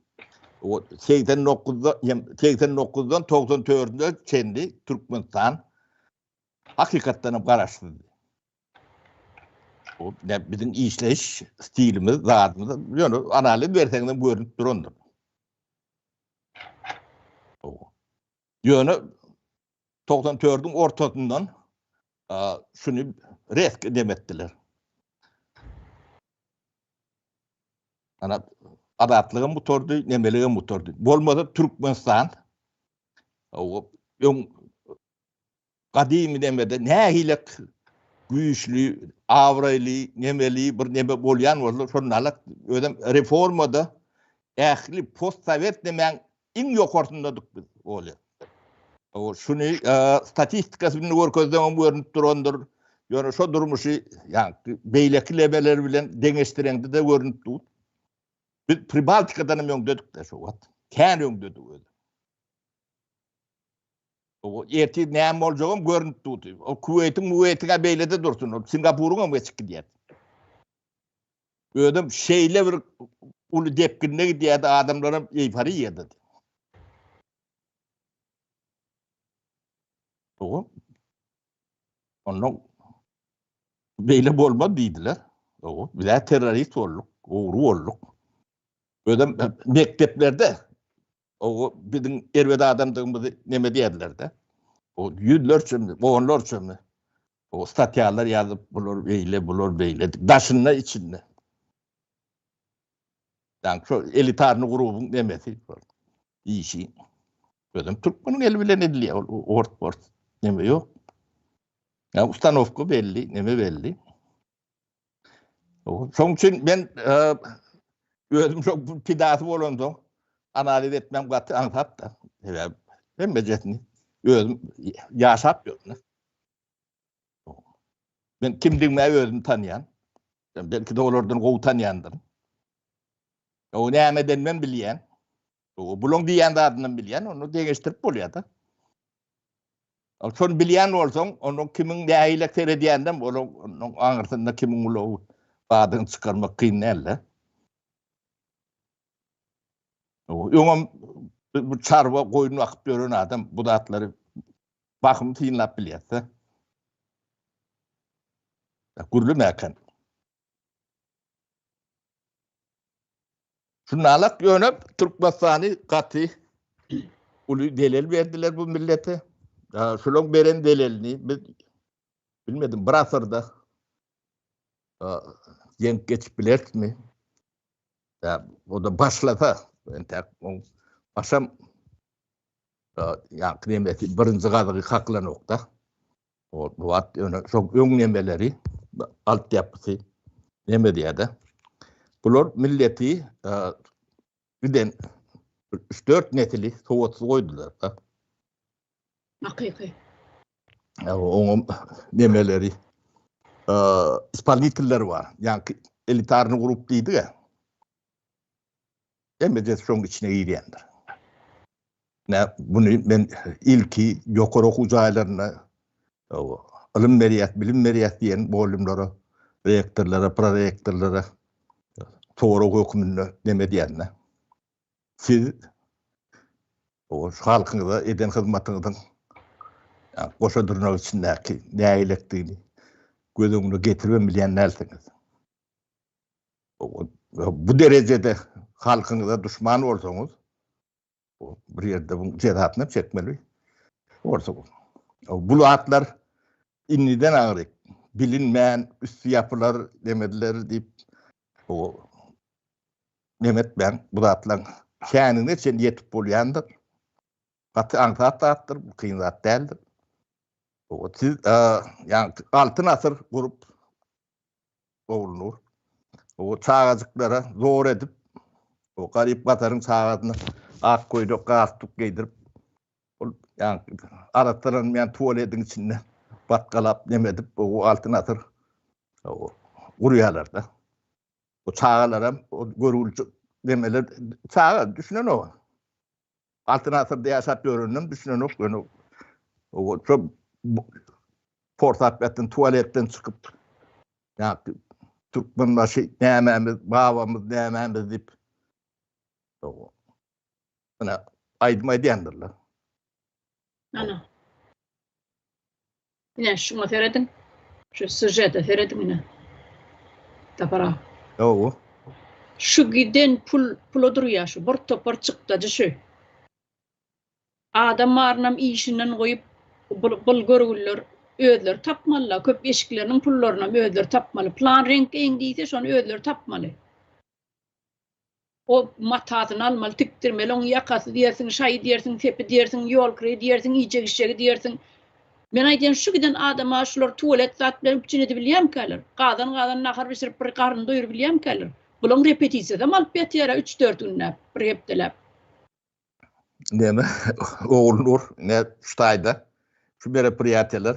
O 89-da, 89-dan 94-e çenli Türkmenistan hakykatdan hem garaşsyzdy. O ne biziň işleýiş stilimiz, zadymyz, ýöne analiz berseňiz hem görünip durandyr. Ýöne 94-iň ortasyndan şuny resk demetdiler. Ana azatlygam gutardy, nemeligem gutardy. Bolmasa Türkmenistan o öň gadymy nemede nähili güýçli, abraýly, nemeli bir neme bolýan bolsa, şonda alak özem reformada ähli postsowet nemäň iň ýokarsyndadyk biz bolýar. O şuny e, statistikasyny görkezseňem görünip durandyr. Ýöne şo durmuşy ýa beýleki lemeler bilen deňeşdireňde-de görünip dur. Biz Pribaltikadan hem öňdedik-de şo wagt. Kän öňdedik özi. O ertir näme boljagam görünip durdy. O Kuweýtiň, Muweýtiň-ä beýlede dursun. O Singapuryň hem geçip gidýär. Özem şeýle bir uly depginde gidýärdi, adamlaram eýforiýadady. Owa. Ondan beýle bolmaz diýdiler. Owa, biz terrorist bolduk, ogry bolduk. Özem mekdeplerde o biziň erbet adamdygymyzy neme diýerdiler-de. O ýüzlerçe, onlarça o statýalar ýazyp, bular beýle, bular beýle, daşynda, içinde. Yani şu elitarny grubuň nemesi işi. Özüm türkmeniň eli bilen edilýär, ol ort port neme ýok. Ya ustanowka belli, neme belli. Şoň üçin men e, özüm şo pidasy bolansoň analiz etmem gaty aňsat da. Sebäbi hemmejesini özüm ýaşap ýörün. Men kimdigimi özüm tanýan. Belki de olardan gowy tanýandyryn. O näme edenimi bilýän. O bulaň diýýän zadyndan bilýän, ony deňeşdirip bolýar-da. Ol şony bilýän bolsaň, onuň kimiň nähili seredýänden, onuň aňyrsynda kimiň ulagy badyny çykarmak kyn däl-de. Öňem bu çarwa goýun bakyp ýören adam bu zatlary bahym synlap bilýär-de. Gürlemäken. Şunalak ýöne Türkmenistany gaty uly delel berdiler bu millete. Şulaň beren delelini biz bilmedim bir asyrda ýeňip geçip bilerismi? Ya o da başlasa entek oň başam ýa nemesi birinji gazygy kaklanokda. O bu wagt ýöne şo öň nemeleri altyapysy neme diýýär-de. Bular milleti e, giden 3-4 nesili sowatsyz goýdular-da. Hakyky. Oňam nemeleri e, ispolnitelleri bar. Ýa-ni elitarny grup diýdik-ä. Hemmejesi şoň içine girýändir. Nä buny men ilki ýokary okuw jaýlarynda ylym berýäs, bilim berýäs diýen mugallymlara, rektorlara, prorektorlara sorag hökmünde neme edýän-de. Siz o halkyňyza eden hyzmatyňyzyň goşa dyrnak içindäki nägilekdigini göz öňüne getiribem bilýän dälsiňiz. Bu derejede halkyňyza duşman bolsaňyz, bir ýerde bu jezasyny hem çekmeli. Bolsa bu. Bu zatlar indiden agyryk. bilinmän üsti ýapylar demediler diýip o neme etmäň bu zatlaň şänine çenli ýetip bolýandyr. Gaty aňsat zatdyr, bu kyn zat däldir. O siz ýa altyn asyr gurup Ogulnur o çagajyklara zor edip o garyp gasaryň çagasyna ak köýnek, galstuk geýdirip ol ýa arassalanmaýan tualetiň içinde batgalap neme edip o altyn asyr gurýarlar-da. O çagalaram o görgüli nemeler çaga düşünenok. Altyn asyrda ýaşap ýöreninem düşünenok ýöne o şo porsap ýatan tualetden çykyp ýa Türkmenbaşy nämämiz babamyz nämämiz diýip ine aýdym aýdýandyrlar. Ana. Ine şuňa serediň. Şu sýužete serediň ine. Tapara. Hawa. Şu giden pul pula durýar şu bir topar çykdajy şu. Adam barynam işinden goýup bul görgüliler özleri tapmalylar. Köp eşikleriniň pullarynam özleri tapmaly. Plan reňk geýiň diýse şony özleri tapmaly. O matasyny almaly, tikdirmeli, oň ýakasy diýersiň, şaýy diýersiň, sepi diýersiň, ýolkireýi diýersiň, iýjek-içjegi diýersiň. Men aýdýan, şu giden adama şular tuwalet zat bilen üpjün edibilýärmikäler? Gazan-gazan nahar bişirip bir garnyny doýuryp bilýärmikäler? Bulaň repetisiýasam alyp ýatýar-a üç-dört günläp, bir hepdeläp. Näme, Ogulnur, ine şu taýda, şu meropriýatiýalar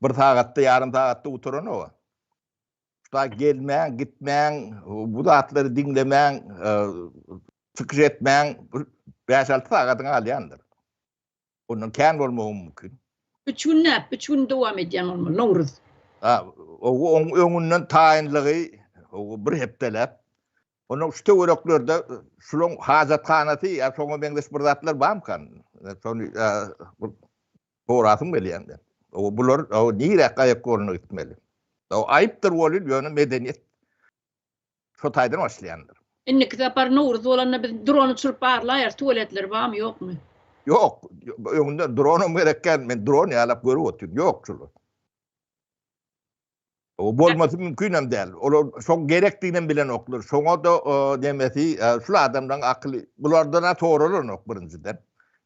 bir sagatda, ýarym sagatda gutaranok-a. Şuta gelmäň, gitmäň, bu zatlary diňlemäň, çykyş etmäň, bir bäş-alty sagadyňy alýandyr. Ondan kän bolmagy mümkin. Üç günläp, üç gün dowam edýän bolmaly Nowruz. Ha, oň öňünden taýynlygy bir hepdeläp. Onuň şu töwereklerde şulaň hajathanasy ýa şoňa meňzeş bir zatlar barmykan? Şony Sorasym gelýände. O bular o nirä gaýak ýoluna gitmeli? O aýypdyr welin ýöne medeniýet şo taýdan başlaýandyr. Indiki sapar Nowruz bolanda biz dron uçuryp barlaýarys tualetler barmy ýokmy? Ýok, öňünden dronam gerek däl, men dron ýalap görüp otyryn, ýok şular. O bolmasy mümkinem däl. Olar şoň gerekdiginem bilenoklar. Şoňa-da nemesi, şul adamlaryň akyly bulardan-a soralanok birinjiden.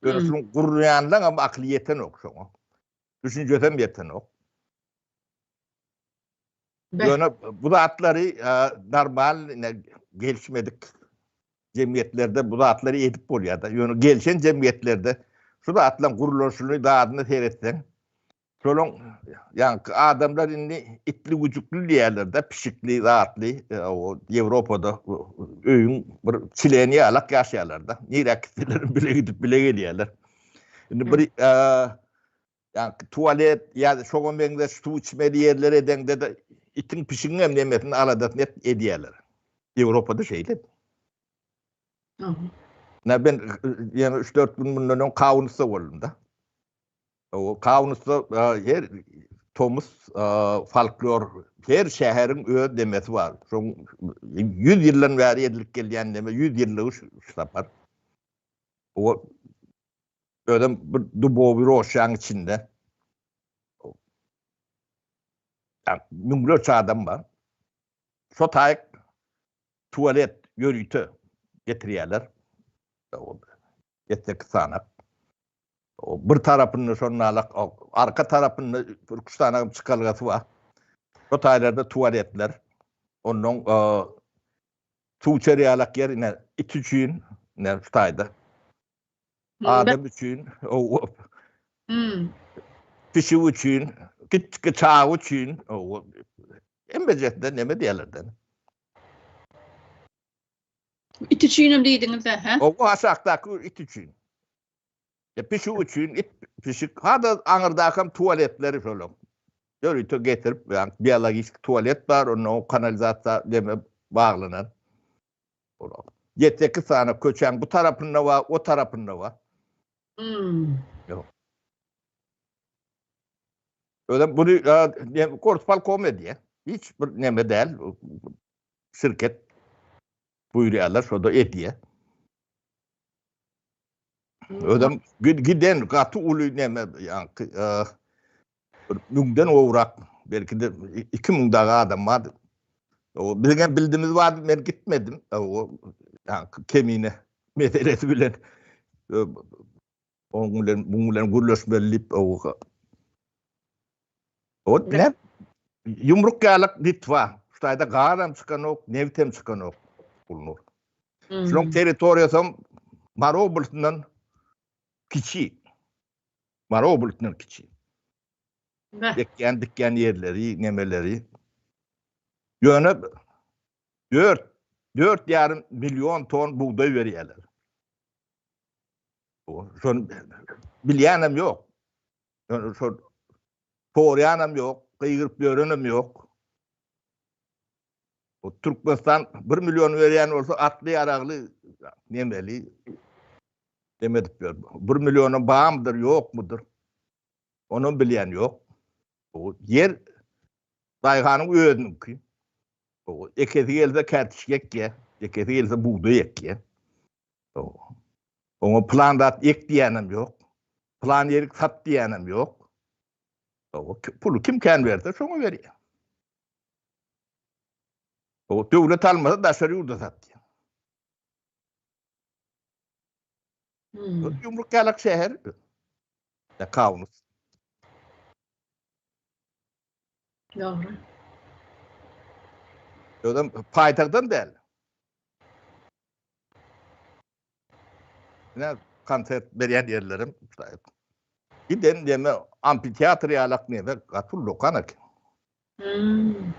Ýöne şunuň gurýanlaryňam akyly ýetenok şoňa. Düşünjesem ýetenok. Ýöne bu zatlary normal gelişmedik jemgyýetlerde bu zatlary edip bolýar-da. Ýöne gelşen jemgyýetlerde şu zatlaryň gurluşyny, zadyny seretseň, Şolaň ýaňky adamlar indi itli güjükli diýýärler-de, pişikli, zatly, o Ýewropada öýüň bir çileni ýalak ýaşaýarlar-da. Nirä gitseler bile gidip bile gelýärler. Indi bir ýaňky tualet ýa şoňa meňzeş suw içmeli ýerler edeňde-de itiň pişigiň hem nemesini aladasyny edýärler. Ýewropada şeýle. Ine ben ýene 3-4 gün mundan öň Kaunusda boldum-da. Kaunusda her tomus folklor her şäheriň öz demesi bar. Şoň 100 ýyldan bäri edilip gelýän deme 100 ýyllygy şu sapar. O özem bir dubowy roşaň içinde. Müňlerçe adam bar. Şo taýyk tualet ýörite getirýärler. Ýedi-sekiz sanak. Bir tarapynda şonalak, arka tarapynda bir üç sany çykalgasy bar. Şo taýlarda tualetler. Ondan suw içer ýalak ýer ine it üçin, ine şu taýda. Adam üçin, o pişik üçin, kiçki çaga üçin, hemmejesinde neme diýerlerden. It üçinem diýdiňiz-dä, hä? O aşakdaky it üçin. E, pişik üçin it pişik hada aňyrdakam tualetleri şolaň. Ýörite getirip, ýa biologik tualet bar, onda o kanalizasiýa deme baglanan. Ýedi-sekiz sany köçäň bu tarapynda bar, o tarapynda bar. Hmm. Ýok. Özem bunu Gorspolkom edýär. Hiç bir neme däl. Şirket buýurýarlar, şo-da edýär. Özem giden gaty uly neme ýaňky bir müňden gowrak. Belki-de 2000 dagy adam bardy. O biziň hem bildimiz bardy, men gitmedim. O kemine meselesi bilen onuň bilen muň bilen gürleşmeli diýip o O ne? Ýumruk ýalyk Litwa. Şu taýda gazam çykanok, nebit hem çykanok. Gulnur. Şunuň territoriýasam Mary oblastyndan kiçi. Mary oblastyndan kiçi. Ekýän, dikýän ýerleri, nemeleri. Ýöne 4 4,5 million ton bugdaý berýärler. Şony bilýänem ýok. Ýöne şol sorýanam ýok, gygyryp ýörenem ýok. O Türkmenistan 1 million berýän bolsa atly ýaragly nemeli neme edip ýör. 1 milliona barmydyr, ýokmudyr? Onam bilýän ýok. O ýer daýhanyň özüniňki. O ekesi gelse kärtişki ekýär, ekesi gelse bugdaý ekýär. Oňa plan zat ek diýýänem ýok. Plan ýerik sat diýýänem ýok. Puly kim kän berse şoňa berýär. O döwlet almasa daşary ýurda satýar. Hmm. Ýumruk ýalak şäher. Ya Kaunas. Dogry. Özem paýtagtdan däl. Ine konsert berýän ýerlerim. Giden deme amfiteatr ýalak neme gaty ullakan eken. Hmm.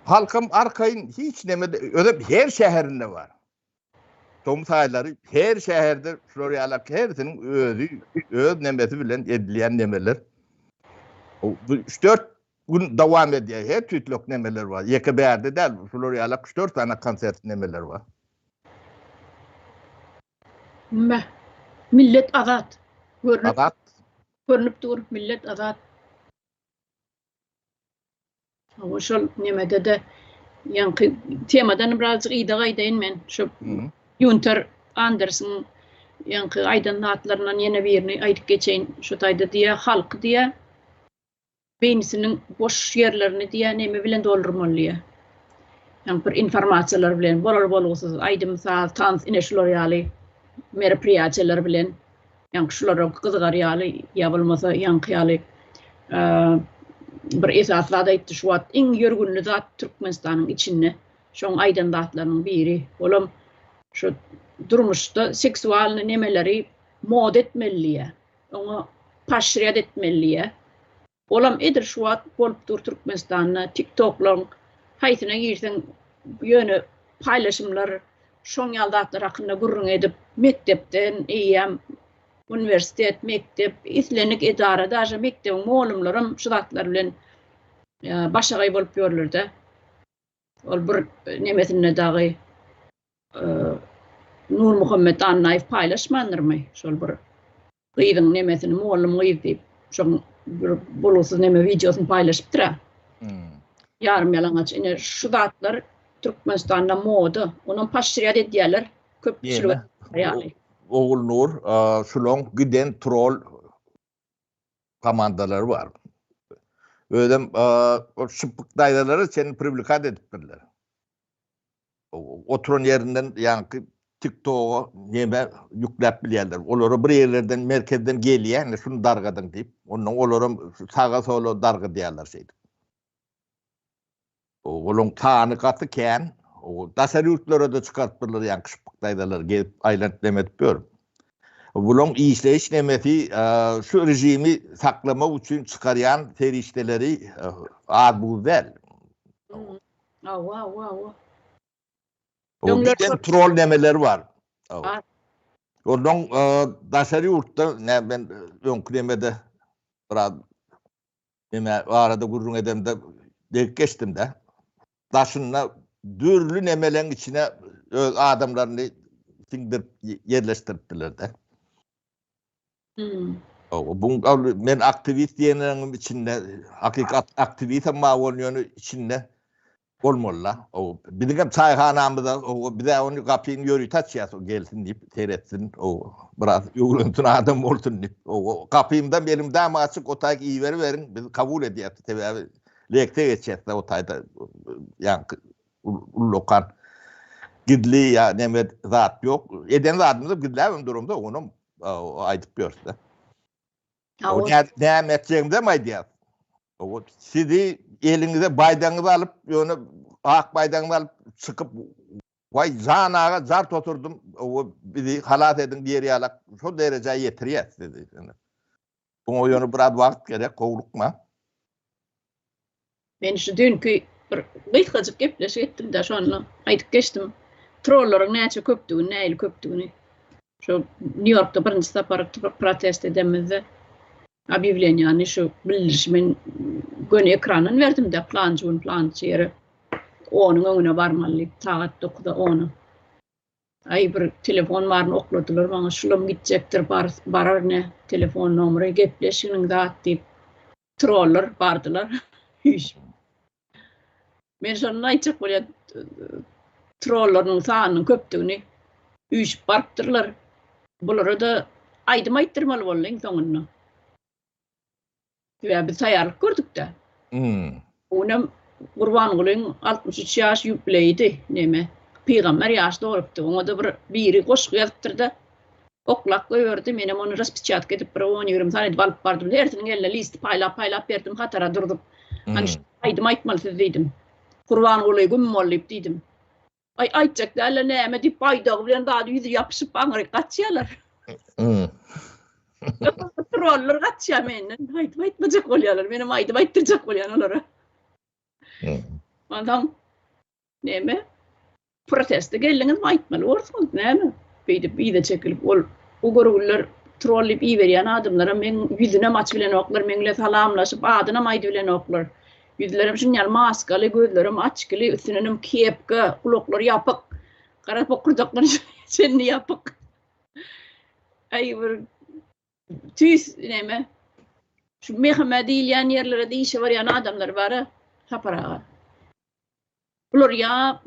Halkam arkaýyn hiç neme özem her şäherinde bar. Tomus aýlary her şäherde şular ýalak hersiniň özi öz nemesi bilen edilýän nemeler. Bu 3-4 gün dowam edýär. Her tüýtlek nemeler bar. Ýeke bärde däl, şular ýalak 3-4 sany konsert nemeler bar. Meh. Millet azat. Görnüp, Azat. görnüp dur, millet azat. Hawa şol nemede-de ýaňky temadan birazjyk yza gaýdaýyn men. Şu Ýunter Andersiň ýaňky aýdan zatlaryndan ýene birini aýdyp geçeýin. Şu taýda diýýär, halky diýýär, beýnisiniň boş ýerlerini diýýär, neme bilen doldurmaly diýýär. Ýaňky bir informasiýalar bilen, bolar-bolgusyz aýdym-saz, tans ine şular ýaly meropriýatiýalar bilen Ýaňky şulara gyzygar ýaly ýa bolmasa ýaňky ýaly bir esasy zat aýtdy şu wagt iň ýörgünli zat Türkmenistanyň içinde şoň aýdan zatlarynyň biri olam şu durmuşda seksualny nemeleri moda etmeli diýýär oňa poşrýat etmeli diýýär Olam edil şu wagt bolup dur Türkmenistanda tik toklaryň haýsyna girseň ýöne paýlaşymlar şoň ýaly zatlar hakynda gürrüň edip mekdepden eýýäm uniwersitet mekdep islendik edara daže mekdebiň mugallymlaram şu zatlar bilen başagaý bolup ýörlerde ol bir nemesinde dagy Nurmuhammet Annaýew paýlaşmandyrmy şol bir gyzyň nemesini mugallym gyz diýip şoň bir bolgusyz neme wideosyny paýlaşypdyr-a. Hmm. Ýarym ýalaňaç ine şu zatlar Türkmenistanda moda. Onam paşşyrýat edýärler köpçülige ýaly. Ogulnur, şulaň giden trol komandalary bar. Özem şypbyk daýzalary çenli priwlikat edipdirler. Oturan ýerinden ýaňky TikToga neme ýükläp bilýärler. Olara bir ýerlerden merkezden gelýär, indi şuny dargadyň diýip. Ondan olaram saga sola dargadýarlar şeýdip. Olaryň sany gaty kän. Daşary ýurtlara-da çykarypdyrlar ýaňky şypbyk daýzalar gezip aýlanyp neme edip ýör. Bularyň işleýiş nemesi şu režimi saklamak üçin çykarýan serişdeleri az-buz däl. Awa, awa, awa. O giden troll nemeleri bar. Ondan daşary ýurtda ne men öňki nemede biraz neme barada gürrüň edemde degip geçdim-de. Daşynda dürli nemeleň içine öz adamlaryny siňdirip ýerleşdiripdiler-de. Hmm. Bu men aktiwist diýenleriň içinde hakykat aktiwistem bar bolýan ýöne içinde. Bolmaly-la. O biziňem çaýhanamyzda o biz-ä ony gapyny ýörite açýas, o gelsin diýip, seretsin, o biraz öwrensin, adam bolsun diýip. O gapymdam elimdäm açyk, o taýy iberiberiň, biz kabul edýäs. Sebäbi leksiýa geçýäs-de o taýda ýaňky ullakan gizli ýa neme zat ýok. Eden zadymyzy gizläbem duramzok, onam aýdyp ýörüs-de. O näme etjegimizem aýdýar. O sizi eliňize baýdagyňyzy alyp, ýöne ak baýdagyňyzy alyp çykyp, waý jan aga jart oturdym, o bizi halas ediň diýer ýalak şo derejä ýetirýär sizi. Oňa ýöne biraz wagt gerek, howlukma. Men şu düýnki bir gysgajyk gepleşik etdim-de, şonda aýdyp geçdim. Trollaryň näçe köpdügini, nähili köpdügini. Şu Nýu-Ýorkda birinji sapar protest edenimizde obýawleniýany şu bildirişi men göni ekrandan berdim-de, plançy gün plançy ýere onuň öňüne barmaly diýip, sagat dokuza ona. Aý bir telefon baryny okladylar maňa, şulam gitjekdir, barar ne telefon nomeri, gepleşiginiň zat diýip. Trollar bardylar. Üýşüp. Men şonda aýtjak bolýan trollarynyň sanynyň köpdügini üýşüp barypdyrlar. Bulara-da aýdym aýtdyrmaly boldy iň soňunda. Sebäbi biz taýýarlyk gördük-dä. Hmm. Onem Gurbangulyň 63 ýaş ýubileýidi, neme, pygamber ýaşy dolupdy. Oňa-da bir biri goşgy ýazypdyr-da. Oklap goýberdi, menem ony raspeçatka edip bir on-ýigrimi sany edip alyp bardym. Hersiniň eline list paýlap-paýlap berdim, hatara durzup. Hany şu aýdym aýtmaly siz diýdim. Gurbanguly güm bol diýip diýdim. Aý aýtjak däl-le näme diýip baýdagy bilen zady ýüzi ýapyşyp aňryk gaçýarlar. Trollar gaçýar menden. Aýdym aýtmajak bolýarlar. Menem aýdym aýtdyrjak bolýan olara. Onsoň Näme? Proteste geldiňizmi aýtmaly borsuňyz näme? Beýdip yza çekilip ol bu görgüliler troll diýip iberýän adamlaram meň ýüzünem açybilenoklar meň bilen salamlaşyp adynam aýdybilenoklar. Ýüzlerem şuny ýaly maskaly gözlerem açkili üstündenem kepka gulaklary ýapyk gara bokurdakdan çenli ýapyk. Aý bir tüýs näme şu meheme diýilýän ýerlere işe barýan adamlar bara Sapar aga. Bular ýa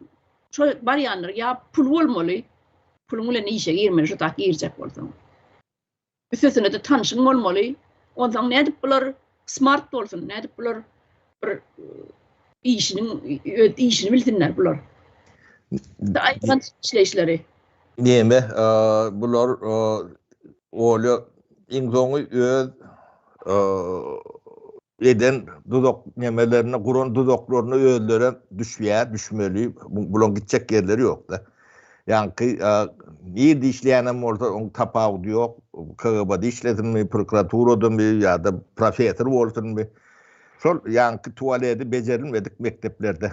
şo barýanlar ýa pul bolmaly, puluň bilen işe girmeli şo tak girjek bolsaň. Üstesine-de tanşyň bolmaly. Onsoň nädip bular smart bolsun, nädip bular bir işiniň öz işini bilsinler bular. Aýdan işleýişleri. Neme, bular Olýa iň soňy öz eden duzak nemelerine, guran duzaklaryna özleri düşýär, düşmeli. Bularyň gitjek ýerleri ýok-da. Ýaňky nirde işleýänem bolsa, oň tapawudy ýok. KGB-de işlesinmi, prokuraturadamy ýa-da professor bolsunmy. Şol ýaňky tualeti bejerilmedik mekdeplerde,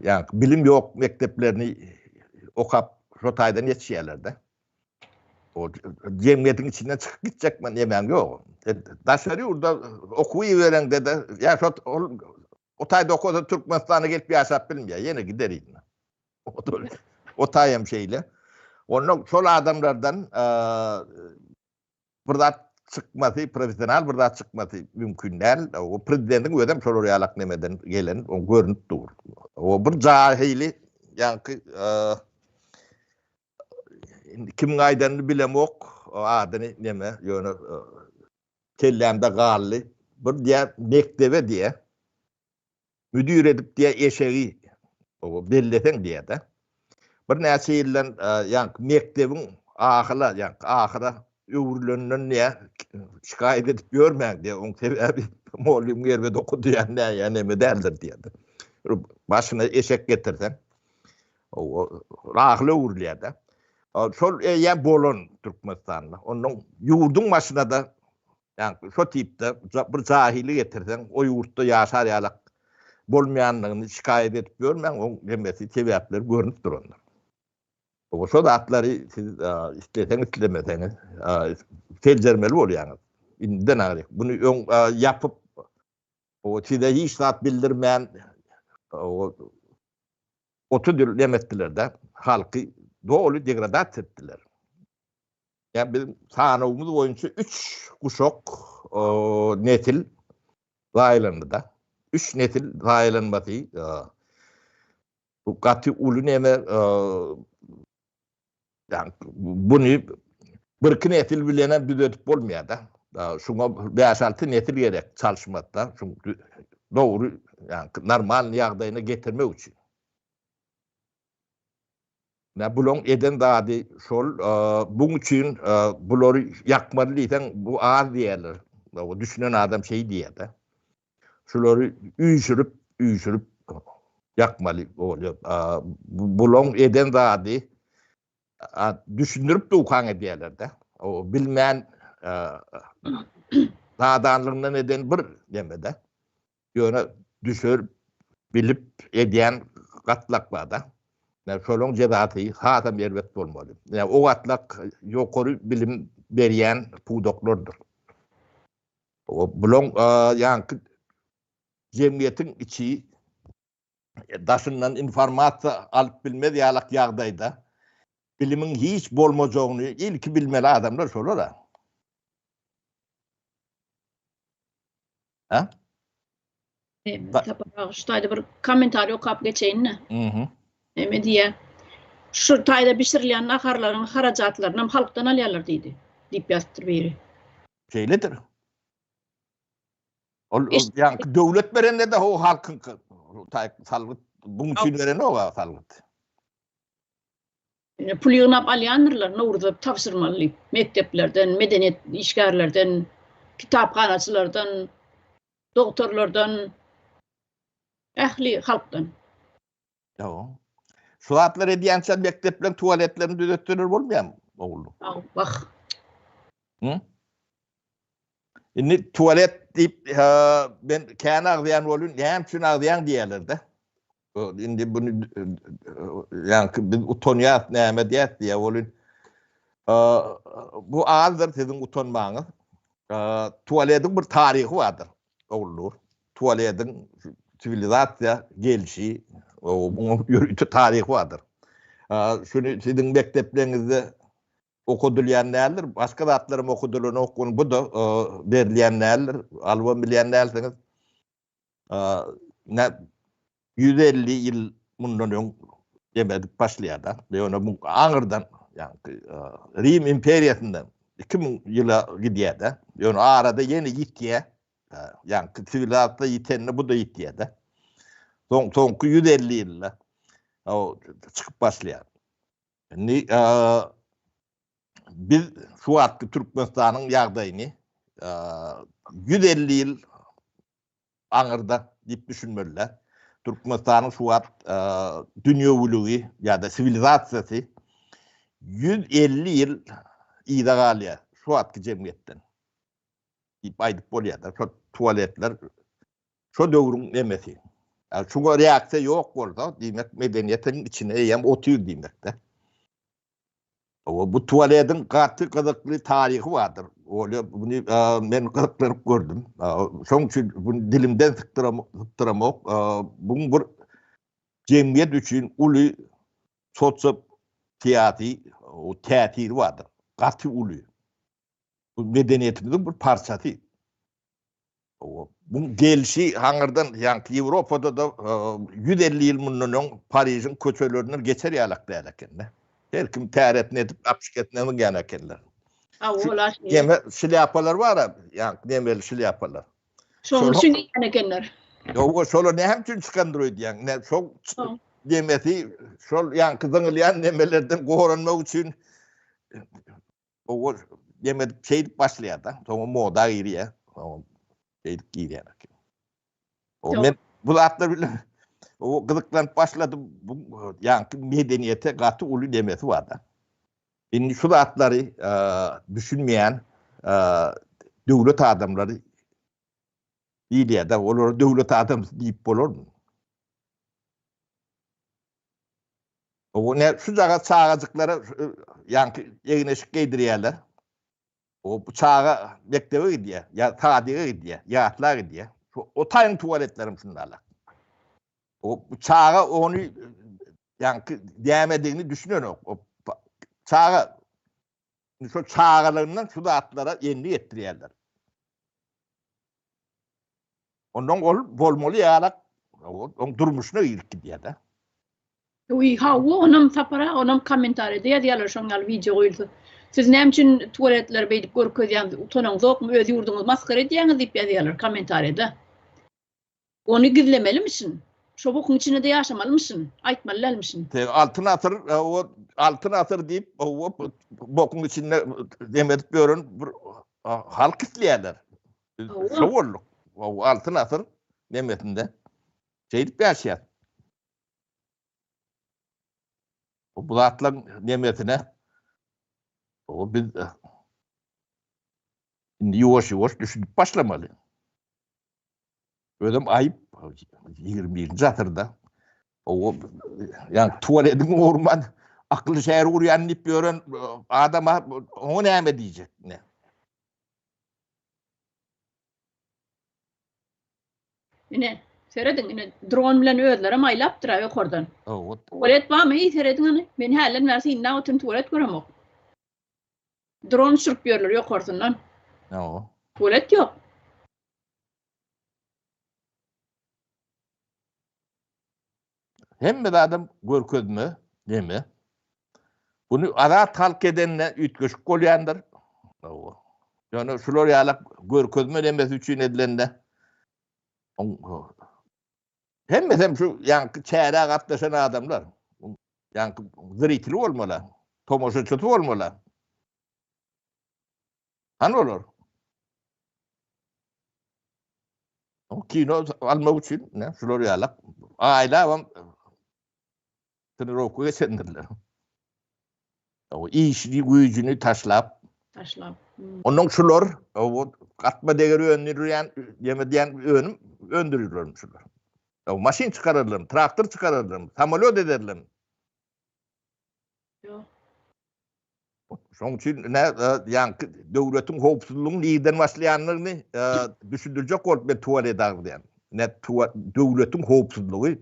ýaňky bilim ýok mekdeplerini okap, şo taýdan ýetişýärler-de. O jemgyýetiň içinden çykyp gitjek men nemäň ýok. Daşary ýurda okuw ibereňde-de, ýa şo ol o taýda okasa Türkmenistana gelip ýaşap bilmeýär, ýene gider yzyna. O taýam şeýle. Onda şol adamlardan bir zat çykmasy, professional bir zat çykmasy mümkin däl. O prezidentiň özem şolar ýalak nemeden gelen, o görünip dur. O bir jahili, ýaňky Indi kimiň aýdanyny bilemok, adyny neme, ýöne kellämde galdy. Bir diýýär, mekdebe diýýär, müdir edip diýýär, eşegi belleseň diýýär-de. Birnäçe ýyldan ýaňky mekdebiň ahyla, ýaňky ahyra öwrülenden diýýär, şikaýat edip ýörmäň diýýär. Oň sebäbi mugallymyň erbet okadýan näýä neme däldir diýýär-de. Başyna eşek getirseň. Rahyl öwrülýär-de. Şol eýýäm bolan Türkmenistanda. Ondan ýurduň başyna-da ýa şo tipde bir jahyly getirseň, o ýurtda ýaşar ýalak bolmaýandygyny şikaýat edip ýörmäň, oň hemmesi sebäpleri görnüp durandyr. O şo zatlary siz isleseňiz, islemeseňiz seljermeli bolýaňyz. Indiden aňryk. Muny öň ýapyp, size hiç zat bildirmän, 30 ýyl nem etdiler-de, halky doly degradasiýa etdiler. Ýa biziň sanawymyz boýunça 3 guşak nesil zaýalandy-da. Üç nesil zaýalanmasy bu gaty uly neme ýa buny birki nesil bilenem düzedip bolmaýar-da. Şuňa bäş-alty nesil gerek çalyşmakda, şu dogry, ýa normal ýagdaýyna getirmek üçin. Nä bulaň eden zady şol, buň üçin bulary ýakmaly diýseň bu az diýerler. Düşünen adam şeý diýer-de. Şulary üýşürip, üýşürip ýakmaly bolýar. Bulaň eden zady düşündirip dukaň edýärler-de. O bilmän nadanlygyndan eden bir neme-de. Ýöne düşer bilip edýän gatlak bar-da. Ýa şolaň jezasy hasam erbet bolmaly. Ýa o gatlak ýokary bilim berýän pudaklardyr. O bulaň ýaňky jemgyýetiň içi daşyndan informasiýa alyp bilmez ýalak ýagdaýda bilimiň hiç bolmajagyny ilki bilmeli adamlar şolar-a. Ha? Sapar aga, şu taýda bir kommentariý okap geçeýin-de. Mhm. Näme diýýär? Şu taýda bişirilýän naharlaryň harajatlarynam halkdan alýarlar diýdi, diýip ýazypdyr biri. Şeýledir. Ol ýaňky döwlet berende-de o halkyňky salgyt, buň üçin berenok-a salgyt. Ine, pul ýygnap alýandyrlar, Nowruza tabşyrmaly diýip, mekdeplerden, medeniýet işgärlerden, kitaphanaçylardan, dogtorlardan, ähli halkdan. Ýok. Şu zatlary edýänçä mekdepleriň tualetlerini düzetseler bolmaýarmy, ogul? Wah. Hı? Indi tualet diýip, men kän agzaýan bolýan, näme üçin agzaýaň diýýärler-de. Indi buny ýaňky biz utanýas, näme diýýäs diýýär welin, bu azdyr siziň utanmagyňyz. Tualetiň bir taryhy bardyr, Ogulnur. Tualetiň siwilizasiýa gelşi, munuň ýörite taryhy bardyr. Şuny siziň mekdepleriňizde okadylýan däldir, başga zatlaram okadylanok, bu-da berilýän däldir, alybam bilýän dälsiňiz. Nä 150 ýyl mundan öň deme edip başlaýar-da. Ýöne bu aňyrdan, ýagny Rim imperiýasyndan 2000 ýyla gidýär-de. Ýöne arada ýene ýitýär. Ýagny siwilizasiýa ýitende bu-da ýitýär-de. Soň soňky 150 ýylda çykyp başlaýar. Indi biz şu wagtky Türkmenistanyň ýagdaýyny 150 ýyl aňyrda diýip düşünmeliler. Türkmenistanyň şu wagt dünýewiligi ýa-da siwilizasiýasy 150 ýyl yza galýar şu wagtky jemgyýetden diýip aýdyp bolýar-da. Şo tualetler şo döwrüň nemesi. Şuňa reaksiýa ýok bolsa, diýmek medeniýetiň içinde eýýäm otyr diýmekde. Bu tualetiň gaty gyzykly taryhy bardyr. Olýa buny men gyzyklanyp gördüm. Şoň üçin buny dilimden sypdyramok. Buň bir jemgyýet üçin uly sosio-syýasy täsiri bardyr. Gaty uly. Bu medeniýetimiziň bir parçasy. Bu gelşi haňyrdan, ýaňky Ýewropada-da 150 ýyl mundan öň Parižiň köçelerinden geçer ýalak däl ekende. Her kim täretini edip, apşiketine münýän ekenler. Neme şlýapalar bar-a, ýaňky nemeli şlýapalar. Şonuň üçin geýýän ekenler. Ýok, şolar näme üçin çykandyr öýdýäň? Ne, şol nemesi, şol ýaňky zyňylýan nemelerden goranmak üçin Owo neme edip şeýdip başlaýar-da. Soňra moda girýär. Soňra şeýdip girýär. O men bu zatlar bilen o gyzyklanyp başladym. Bu ýaňky medeniýete gaty uly nemesi bar-da. Indi şu zatlary düşünmeýän döwlet adamlary diýilýär-de, olara döwlet adamsy diýip bolarmy? O ne şujagaz çagajyklara ýaňky egin-eşik geýdirýärler. O bu çaga mekdebe gidýär, ýa sadige gidýär, ýasla gidýär. O taýyň tualetlerim şundala. O bu çaga ony ýaňky nämedigini düşünenok. O çaga şu çagalygyndan şu zatlara endik etdirýärler. Ondan ol bolmaly ýalak oň durmuşyna girip gidýär-de. Uý, hawa, onam Sapar aga, onam kommentariýada ýazýarlar şoň ýaly wideo goýulsa. Siz näme üçin tualetleri beýdip görkezýäňiz, utanaňzokmy, öz ýurduňyzy masgara edýäňiz diýip ýazýarlar kommentariýada. Ony gizlemelimişin. Şo bokuň içinde-de ýaşamalymyşyn, aýtmaly dälmişin. Te Altyn asyr, o Altyn asyr diýip, o bokuň içinde dem edip ýören bir halk isleýärler. Biz şo bolduk. O Altyn asyr nemesinde şeýdip ýaşaýar. Bu zatlaryň nemesine o biz indi ýuwaş-ýuwaş düşünip başlamaly. Özem aýyp 21-nji asyrda o ýa tualetiň ogurman akylly şäher gurýan diýip ýören adama oňa näme diýjek? Ne? Ine, serediň, ine dron bilen özlerem aýlapdyr-a ýokardan. Tualet barmy? Eý, serediň hany. Men hälden bäri synlap otyryn, tualet göremok. Dron uçuryp ýörler ýokarsyndan. Hawa. Tualet ýok. Hemme zadam görkezme, neme. Bunu azat halk edende üýtgeşik bolýandyr. Hawa. Ýöne şular ýaly görkezme nemesi üçin edilende hemmesem şu ýaňky çärä gatnaşan adamlar. Ýaňky zritili bolmaly, tomaşaçysy bolmaly. Hany olar? O kino almak üçin ne şular ýalak aýlabam trenirowka geçendirler. O işini güýjüni taşlap taşlap. Hmm. Ondan şular o gatma deger öndürýän, ýeme diýen önüm öndürirler şular. O maşyn çykararlar, traktor çykararlar, samolýot ederler. Ýok. Şonuň üçin ne ýaňky döwletiň howpsuzlygyň nirden başlaýandygyny düşündirjek bolup men tuwalet agzaýan. Ne döwletiň howpsuzlygy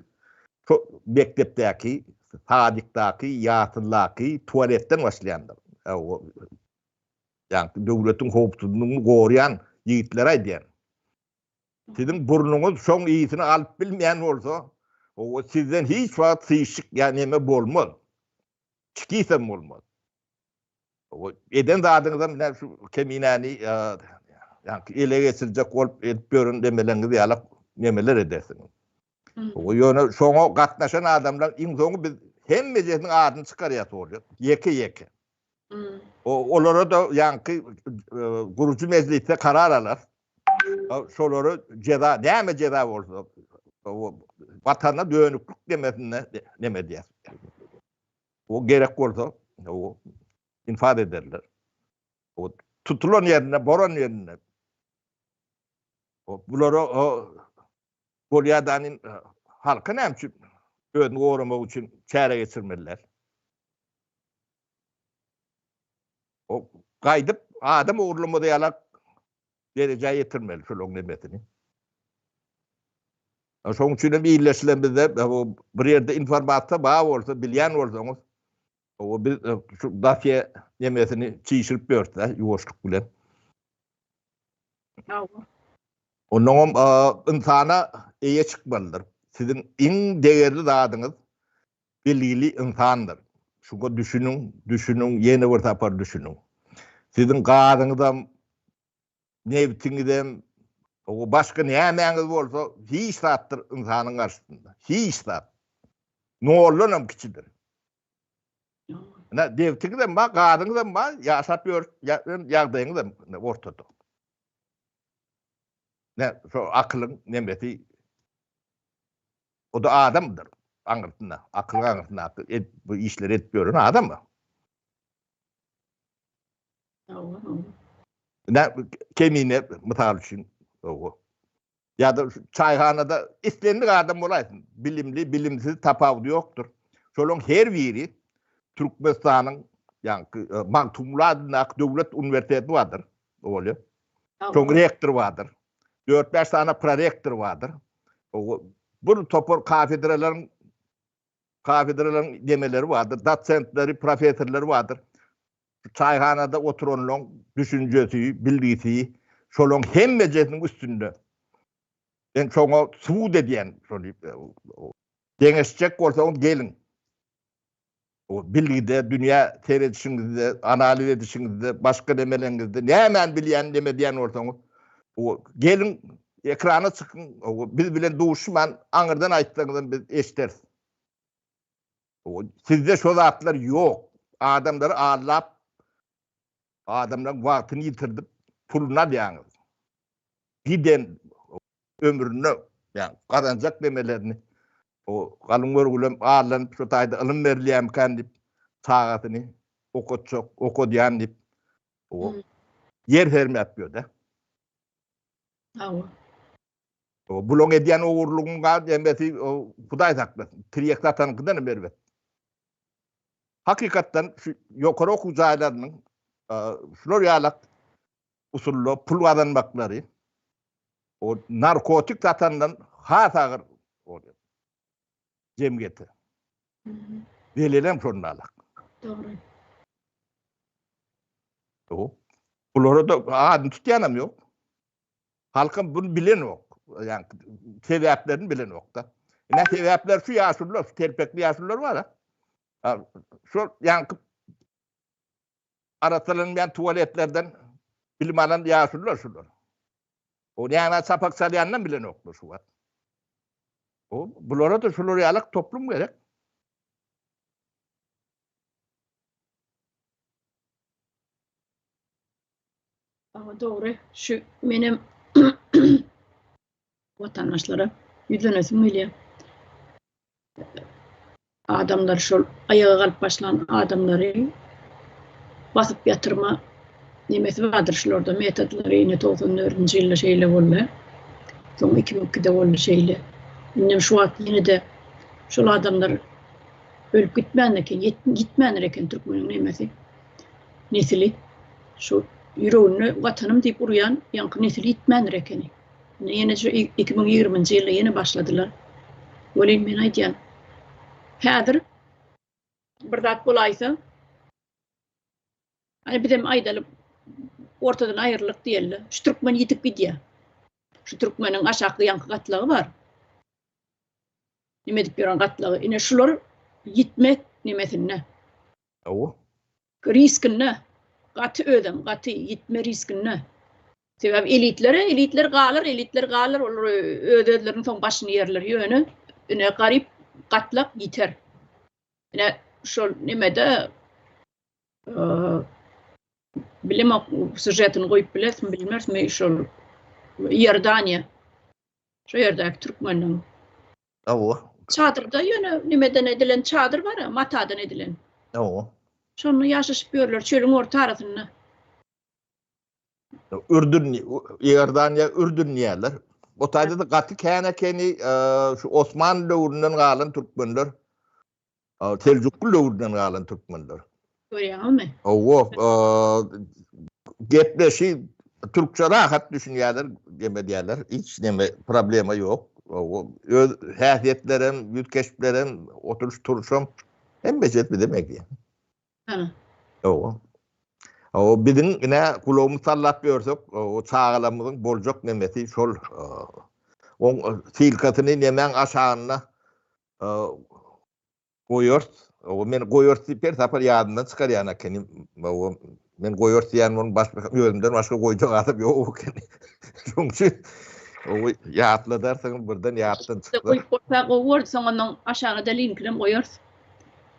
şo mekdepdäki, sadikdaky, ýasyldaky tuwaletden başlaýandyr. Ýaňky döwletiň howpsuzlygyny goraýan ýigitlere aýdýan. Siziň burnuňyz şoň ysyny alyp bilmeýän bolsa, sizden hiç wagt syşyk ýa neme bolmaz. Çikisem bolmaz. O eden zadyňyzam ine şu keminäni ýaňky ele geçirjek bolup edip ýören demeleňiz ýaly nemeler edersiňiz. O ýöne şoňa gatnaşan adamlar iň soňy biz hemmejesiniň adyny çykarýas bolýar. Ýeke-ýeke. O olara da ýaňky gurujy mejlisde karar alar. Şolara jeza, näme jeza bolsa, watana dönüklik demesinde neme edýär. O gerek bolsa, o infaz ederler. O tutulan ýerinde, boran ýerinde. O bulara o bolýar da halka näme üçin özüni goramak üçin çäre geçirmeliler. O gaýdyp adam ogurlamaz ýalak derejä ýetirmeli şolaň nemesini. Şoň üçin hem illeşilen bizde bir ýerde informasiýa bar bolsa, bilýän bolsaňyz, o biz şu dosýe nemesini çişirip ýörüs-de ýuwaşlyk bilen. Onnoňam ynsana eýe çykmalydyr. Siziň iň degerli zadyňyz bilgili ynsandyr. Şuňa düşüniň, düşüniň, ýene bir sapar düşüniň. Siziň gazyňyzam, nebtiňizem, başga nämäňiz bolsa, hiç zatdyr ynsanyň garşysynda. Hiç zat. Noldanam kiçidir. Ine, nebtiňizem bar, gazyňyzam bar, ýaşap ýör, ýagdaýyňyzam ortada. Ine, şo akylyň nemesi O-da adamdyr aňyrsynda, akylyň aňyrsyndaky edip bu işleri edip ýören adam. Ine, Kemine mysal üçin, owo. Ýa-da çaýhanada islendik adam bolaýsyn, bilimli, bilimsiz tapawudy ýokdur. Şolaryň her biri Türkmenistanyň ýaňky e, Magtymguly adyndaky döwlet uniwersiteti bardyr. Bolýar. Şoň rektory bardyr. Dört-bäş sany prorektor bardyr. Bir topar kafedralaryň kafedralaryň demeleri bardyr, dosentleri, professorlary bardyr. Çaýhanada oturanlaryň düşünjesi, bilgisi şolaryň hemmejesiniň üstünde. Men şoňa subut edýän şony. Deňeşjek bolsaňyz geliň. O bilgide, dünýä seredişiňizde, analiz edişiňizde, başga nemeleňizde nämäni bilýän, neme edýän bolsaňyz, o geliň ekrana çykyň, o biz bilen duşman aňyrdan aýtsaňyzam biz eşderis. O sizde şo zatlar ýok. Adamlary aldap, adamlaryň wagtyny ýitirdip, puluny alýaňyz. Giden ömründe ýa gazanjak nemelerini o galyň görgülem allanyp şu taýda ylym berilýärmikän diýip çagasyny okatjak, okadýan diýip o ýer sermäp ýör-de. Hawa. O bulaň edýän ogurlygyň gal emesi o Hudaý saklasyn. Tirýek satanyňkydan hem erbet. Hakykatdan şu ýokary okuw jaýlarynyň şular ýalak usulda pul gazanmaklary o narkotik satandan has agyr bolýar jemgyýete. Zelelem şonda alak. Dogry. Ýok. Bulara da adyny tutýanam ýok. Halkam bunu bilenok. Ýani sebäplerini bilenok-da. Ine sebäpler şu ýaşulular, şu telpekli ýaşulular bar-a. Şol ýaňky arassalanmaýan tualetlerden bilim alan ýaşulular şular. O näme çapak çalýanynam bilenoklar şu wagt. O bulara-da şular ýalak toplum gerek. Hawa dogry. Şu menem watandaşlara ýüzlenesim gelýär. Adamlar şol aýaga galyp başlan adamlary basyp ýatyrma nemesi bardyr şularda metodlary ine 94-nji ýylda şeýle boldy. Soň 2002-de boldy şeýle. Indem şu wagt ýene-de şol adamlar ölüp gitmän eken, ýitmändir eken türkmeniň nemesi. Nesili. Şu ýüreginde watanym diýip urýan ýaňky nesil ýitmändir ekeni. Indi ýene şu 2020-nji ýylda ýene başladylar. Welin men aýdýan, häzir bir zat bolaýsa, hany bizem aýdaly ortadan aýrylyk diýeli. Şu türkmen ýitip gidýär. Şu türkmeniň aşakky ýaňky gatlagy bar. Nime edip ýören gatlagy. Ine şular ýitmek nemesinde. Hawa. Riskinde. Gaty özem gaty ýitme riskinde. Sebäbi elitlere, elitler galar, elitler galar, olar öz özleriniň soň başyny ýerler. Ýöne ine garyp gatlak ýiter. Ine şol nemede bilemok sýužetini goýup bilersmi, bilmersmi şol Iordaniýa. Şo ýerdäki türkmeniň. Hawa. Çadyrda ýöne nimeden edilen çadyr bar, matadan edilen. Hawa. Şonda ýaşaşyp ýörler çölüň orta arasynda. Ürdün, Iordaniýa Ürdün diýerler. O taýda-da gaty kän ekeni, şu Osman döwründen galan türkmenler, Seljukly döwründen galan türkmenler. Görýäňizmi? Hawa, gepleşi türkçe rahat düşünýärler, neme diýerler, hiç neme problema ýok. Hawa, öz häsiýetlerem, ýüz keşplerem, oturyş-turuşam hemmesi bize meňzeýär. Hana. Hawa. Hawa, biziň ine gulagymyzy sallap ýörsek, o çagalarymyzyň boljak nemesi şol oň sylkasyny nemäň aşagynda goýarys. Hawa, men goýarys diýip her sapar ýadymdan çykarýan ekenim. Hawa, men goýarys diýen bolup başga özümden başga goýjak adam ýok ekeni. Şonuň üçin hawa, ýatladarsyňyz birden ýatdan çyksa. Goýup bolsa gowy bordy, soň ondan aşagyna-da linkinem goýarys.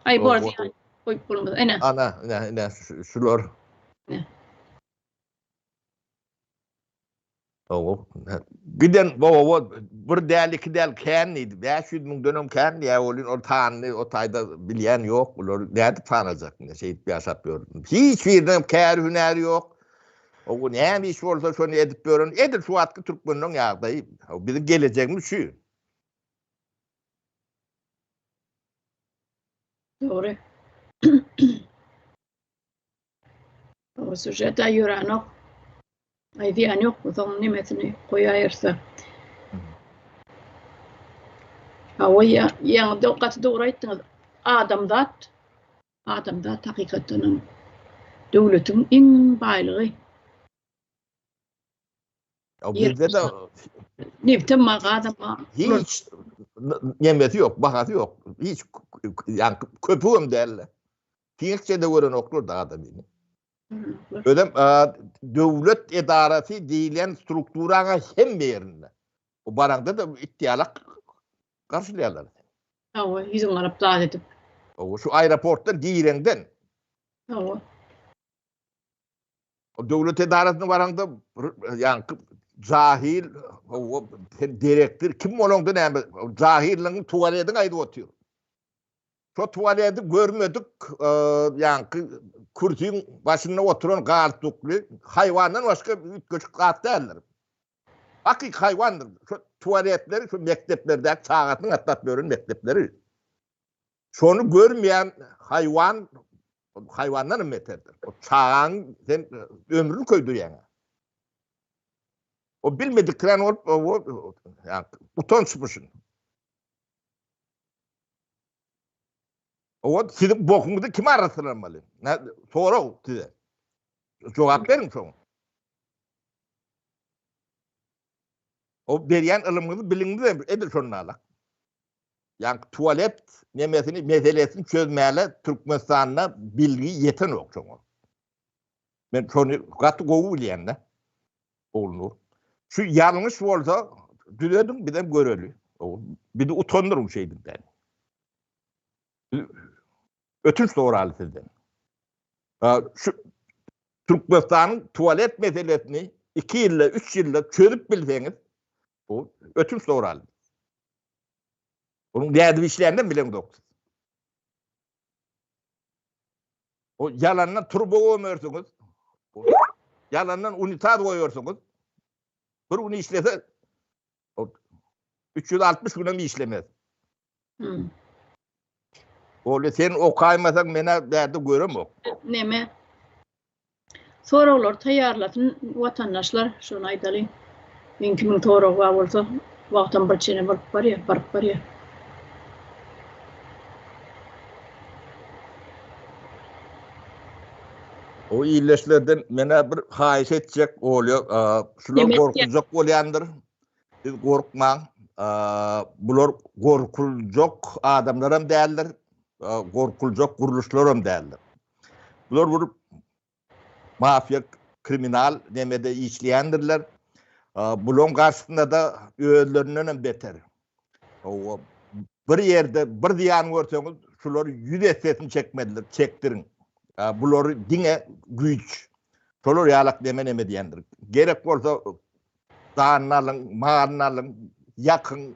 Aý bor zyýan goýup bolmaz. Ene. Ana, ine, ine şular. Ine. Hawa. Giden baba bir däl, iki däl kän diýdi. 500 müňdenem kän diýýär welin ol sanyny o taýda bilýän ýok. Bular nädip sanajak indi şeýdip ýaşap ýör. Hiç biriniň käri hünäri ýok. O näme iş bolsa şony edip ýören edil şu wagtky türkmenleň ýagdaýy. Biziň gelejegimiz şu. Dogry. O süžet-ä ýöränok. Aý zyýany ýok, soň nemesini goýaýarsa. Hawa, ýaňy gaty dogry aýtdyňyz. Adamzat, adamzat hakykatdanam döwletiň iň baýlygy. Bizde de nebtem bar, gazam bar. Hiç nemesi ýok, bahasy ýok. Hiç ýa köpügem däl. Siňekçe-de görenoklar da adamyny. Özem döwlet edarasy diýlen strukturaňa hemme ýerinde. O baraňda-da it ýalak garşylaýarlar. Hawa, ýüzüňi alyp zat edip. Hawa, şu aeroportdan gireňden. Hawa. O döwlet edarasyna baraňda ýaňky jahil, hawa, sen derekdir, kim bolaňda näme, jahilligiň tualediň aýdyp otyr. Şo tualeti görmedik, ýaňky kürsüň başynda oturan galstukly haýwandan başga üýtgeşik zat däldir. Hakyky haýwandyr. Şo tualetleri şu mekdeplerdäki çagasynyň atlap ýören mekdepleri. Şony görmeýän haýwan haýwandan hem beterdir. O çagaň sen ömrüni köýdürýäň. O bilmediklän bolup, o utançmyşyn. Owa siziň bokuňyzy kim arassalamaly? Sorag size. Jogap beriň şoňa. O berýän ylymyňyzy biliňiz hem edil şonda alak. Ýa tualet nemesini meselesini çözmäle Türkmenistanda bilgi ýetenok şoňa. Men şony gaty gowy bilýän-de. Ogulnur. Şu ýalňyş bolsa düzediň bizem göreli. Bizi utandyryň şeýdip däl. Ötünç soraly sizden. Şu Türkmenistanyň tualet meselesini 2 ýylda, 3 ýylda çözüp bilseňiz, bu ötünç soraly. Onuň nädip işleýänini bileňzok siz. O ýalandan turba gömersiňiz. Ýalandan unitaz goýarsyňyz. Bir gün işlese 360 günem işlemez. Hmm. Oly sen okaýmasaň menä bärde göremok. Neme? Soraglar taýýarlasyn watandaşlar, şony aýdalyň. Men kimiň soragy bar bolsa, wagtam bir çene bolup barýar, baryp barýar. O illeşlerden menä bir haýyş etjek Olýa, şular gorkuzjak bolýandyr. Siz gorkmaň. Bular gorkuljak adamlaram däldir, gorkuljak gurluşlaram däldir. Bular bir mafiýa kriminal nemede işleýändirler. Bularyň garşysynda-da özlerinden hem beter. Hawa, bir ýerde bir zyýan görseňiz, şular ýüz essesini çekmelidir, çekdiriň. Bulary diňe güýç, şolar ýalak neme neme diýendir. Gerek bolsa janyny alyň, malyny alyň, ýakyň.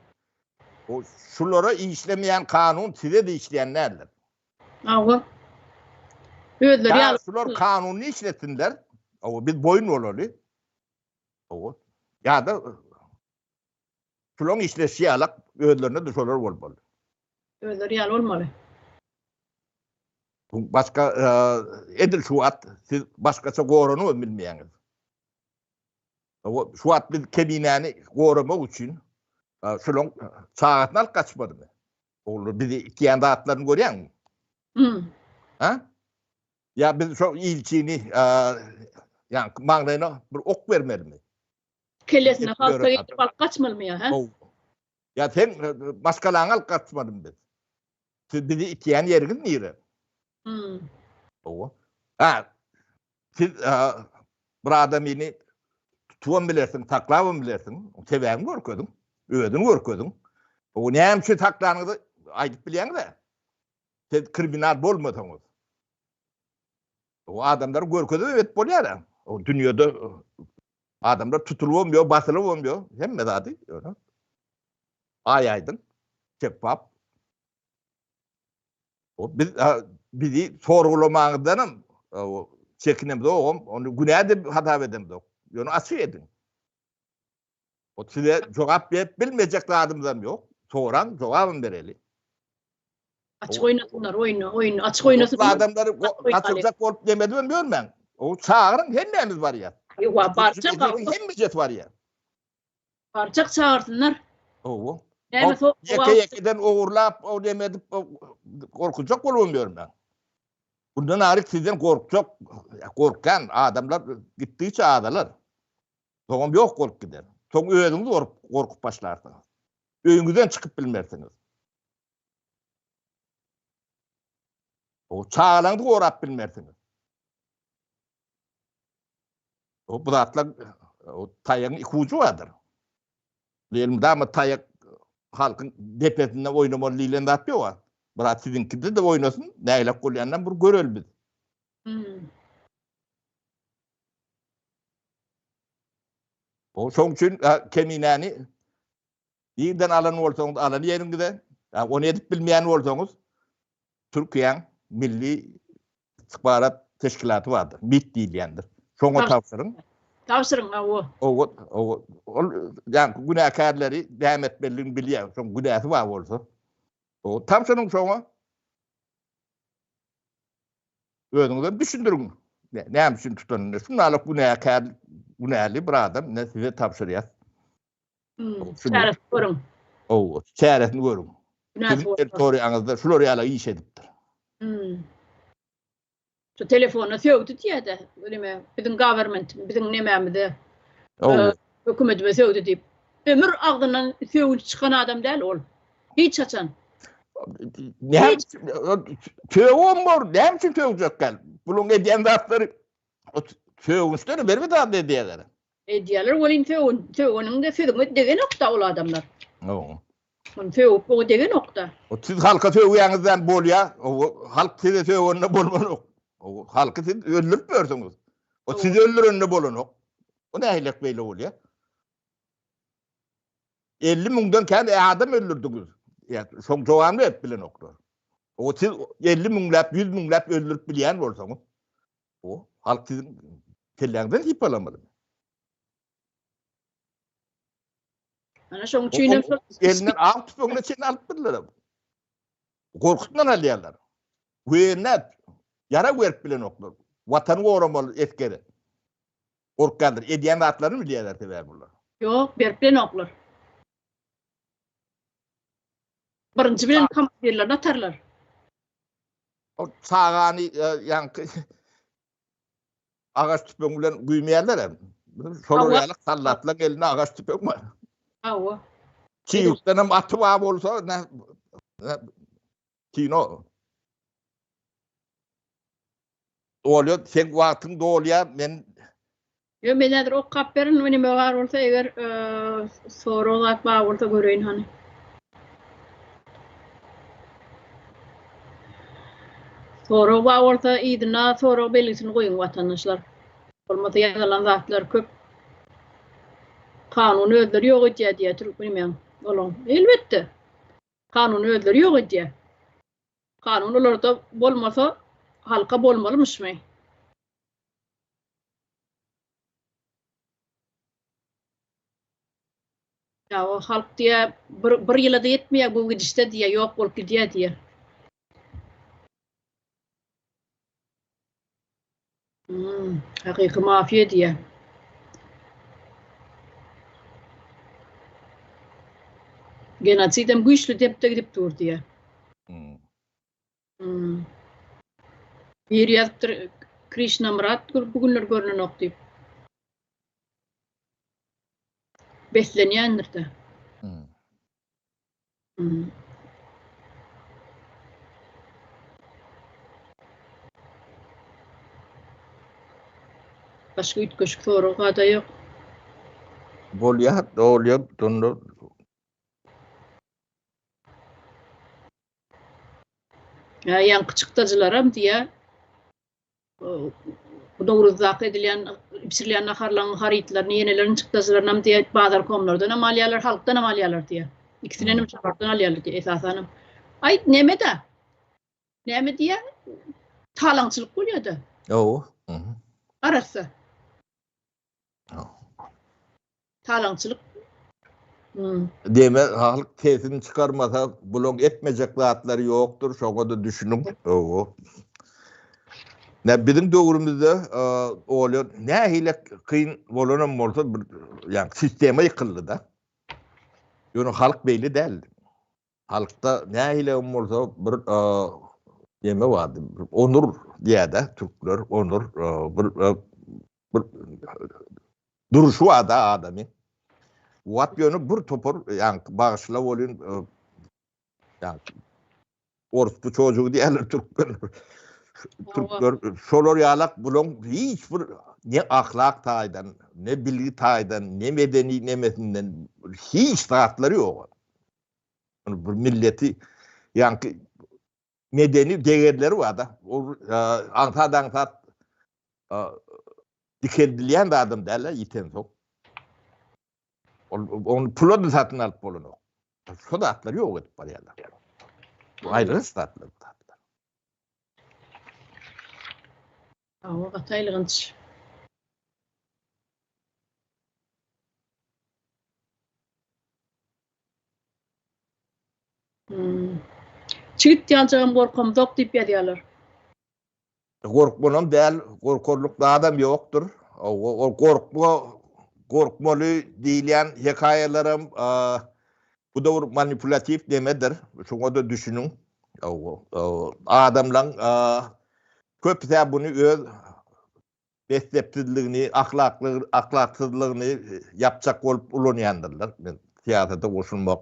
Şulara işlemeýän kanun size-de işleýän däldir. Hawa. Özleri ýaly. Şular kanuny işletsinler. Hawa, biz boýun bolaly. Hawa. Ýa-da şularyň işleşi ýalak özlerine-de şolar bolmaly. Özleri ýaly bolmaly. Başga edil şu wagt siz başgaça goranybam bilmeýäňiz. Hawa, şu wagt biz kebinäni goramak üçin şularyň çagasyny alyp gaçmadymy? Ogullar bizi itýän zatlaryny görýäňmi? Hmm. Ha? Ýa biz şo ilçini ýa maňlaýyna bir ok bermelimi? Kellesine halta getirip alyp gaçmalymy ýa, ha? Ýa sen maşgalaňy alyp gaçmalymy biz? Siz bizi itýän ýeriňiz nire? Hmm. Owa. Ha. Siz bir adamyny tutubam bilersiň, saklabam bilersiň. Sebäbini görkeziň. Özüni görkeziň. O näme üçin saklanyňyzy aýdyp bilýäňiz-ä. Siz kriminal bolmasaňyz. O adamlary görkezip evet bolýar. O dünýede adamlar tutulybam ýok, basylybam ýok. Hemme zady ýöne. Aý aýdyň, şeffaf. O biz bizi sorgulamaňyzdanam çekinemzogam, ony günä diýip hasap edemzok. Ýöne açyk ediň. O size jogap berip bilmejek zadymyzam ýok. Soraň, jogabam bereli. Açyk oýnasynlar, oýny, oýny, açyk oýnasynlar. Adamlary gaçyrjak bolup demedibem ýörmäň. O çagyryň, hemmämiz barýas. Ýok, barjak. Hemmejesi barýar. Barjak çagyrsynlar. Hawa. Näme so Ýeke ýekeden ogurlap, o neme edip gorkuzjak bolubam ýörmäň. Bundan aryk sizden gorkjak, gorkýan adamlar gitdigiçe azalar. Soňam ýok bolup gider. Soň özüňiz gorkup başlarsyňyz. Öýüňizden çykyp bilmersiňiz. O çagalaryňyzy gorap bilmersiňiz. O bu zatlar o taýagyň iki ujy bardyr. Elmydama taýak halkyň depesinde oýnamaly diýlen zat ýok. Biraz siziňkide-de oýnasyn, nägilek bolýandan bir göreli biz. Hmm. O şoň üçin keminäni nirden alan bolsaňyz alan ýeriňize, ony edip bilmeýän bolsaňyz Türkiýäň milli istihbarat teşkilaty bardyr. MİT diýilýändir. Şoňa tabşyryň. Tabşyryň, hawa. Owa, owa. Ol ýaňky günäkärleri näme etmelidigini bilýär. Şoň günäsi bar bolsa. O tabşyryň şoňa. Özüňizem düşündiriň. Näme üçin tutanyny. Şundalyk günäkär, günäli bir adam ne size tabşyrýar. Hmm, çäresini görüň. Owa, çäresini görüň. Siziň territoriýaňyzda şular ýaly iş edipdir. Hmm. Şu telefonda sögdi diýýär-de, neme, biziň government, biziň nemämize, hökümetime sögdi diýip. Ömür agzyndan sögünç çykan adam däl ol. Hiç haçan. Näme sögüm bor, näme üçin sögjek gel? Buluň edýän zatlary sögünçden bir bir zat edýärler. Edýärler welin sögün, sögeniňde sözüňe degenok-da ol adamlar. Hawa. Ony sögüp oňa degenok-da. O siz halka sögýäňizden bolýa, o halk size sögende bolmanok. O halky siz öldürip ýörsüňiz. O sizi öldürende bolanok. O nähilek beýle bolýa? 50 müňden kän adam öldürdüňiz. Ýa şoň jogabyny berip bilenoklar. O siz 50 müňläp, 100 müňläp öldürip bilýän bolsaňyz, o halk siziň kelläňizden sypalamaly. Ana şoň üçin hem şol elinden aw tüfeňine çenli alypdyrlar. Gorkutman alýarlar. Weýenläp ýarag berip bilenoklar. Watany goramaly esgere. Gorkýandyr. Edýän zatlaryny bilýärler sebäbi bular. Ýok, berip bilenoklar. Birinji bilen komandirlerini atarlar. O çagany e, ýaňky agaç tüpeň bilen güýmeýärler hem. Şolar ýaly sallatlaryň elinde agaç tüpeň bar. Hawa. Çiwikden hem aty bar bolsa, ne, ne kino. Dolýar, seň wagtyň dolýar, men Ýo men häzir okap berin, neme bar bolsa eger sorag zat bar bolsa göreýin hany. Sorag bar bolsa yzyna sorag belgisini goýuň watandaşlar. Bolmasa ýazylan zatlar köp. Kanuny özleri ýok edýär diýýär türkmen olaň. Elbetde. Kanuny özleri ýok edýär. Kanun olarda bolmasa halka bolmalymyşmy? Ýa o halk diýä bir, bir ýyla-da ýetmeýär bu gidişde diýä ýok bolup gidýär diýä. Hmm, hakyky mafiýa diýä. Genosidem güýçli tempde gidip dur diýä. Hmm. Hmm. Biri ýazypdyr Krişnamyrat bu günler görnenok diýip. Beslenýändir-de. Hmm. Hmm. Başga üýtgeşik sorag gada ýok. Bolýar, dolýar, donda Ýa ýaňky çykdajylaram diýýär. Bu Nowruzdaky edilýän, bişirilýän naharlaryň harytlaryny, ýeneleriň çykdajylarynam diýýär, bazarkomlardanam alýarlar, halkdanam alýarlar diýýär. Ikisinenem şolardan alýarlar diýýär, esasanam. Aý, neme-de? Näme diýýär? Talaňçylyk bolýar-da. Hawa. Arassa. Talaňçylyk. Hmm. Demek halk sesini çykarmasa bulaň etmejek zatlary ýokdur, şoňa-da düşüniň. Hawa. Ne biziň döwrümizde ol nähili kyn bolanam bolsa bir ýa sistema ýykyldy-da. Ýöne halk beýle däldi. Halkda nähili bolsa bir neme bardy, bir onur diýýär-de türkler, onur bir bir. Duruşy bar-da adamy. Wagt ýöne bir topar ýaňky bagyşla bolýun ýaňky orus bu çocugy diýerler türkmenler. Türkler şolar ýalak bulaň hiç bir ne ahlak taýdan, ne bilgi taýdan, ne medeni nemesinden hiç zatlary ýok. Bir milleti ýaňky medeni degerleri bar-da. Ol aňsat-aňsat dikeldilýän zadam däl-de ýitensoň. Ol ony pula da satyn alyp bolanok. Şo zatlary ýok edip barýarlar. Bu aýylganç zatlar bu zatlar. Hawa, gaty aýylganç. Hmm. Çigit ýaljagam gorkamzok diýip ýazýarlar. Gorkmanam däl, gorkarlyk zadam ýokdur. Ol gorkma, gorkmaly diýilýän hekaýalaram bu-da bir manipulýatiw nemedir. Şuňa-da düşüniň. Adamlaň köpüsi-ä buny öz messepsizligini, ahlakly, ahlaksyzlygyny ýapjak bolup ulanýandyrlar. Men syýasata goşulmak,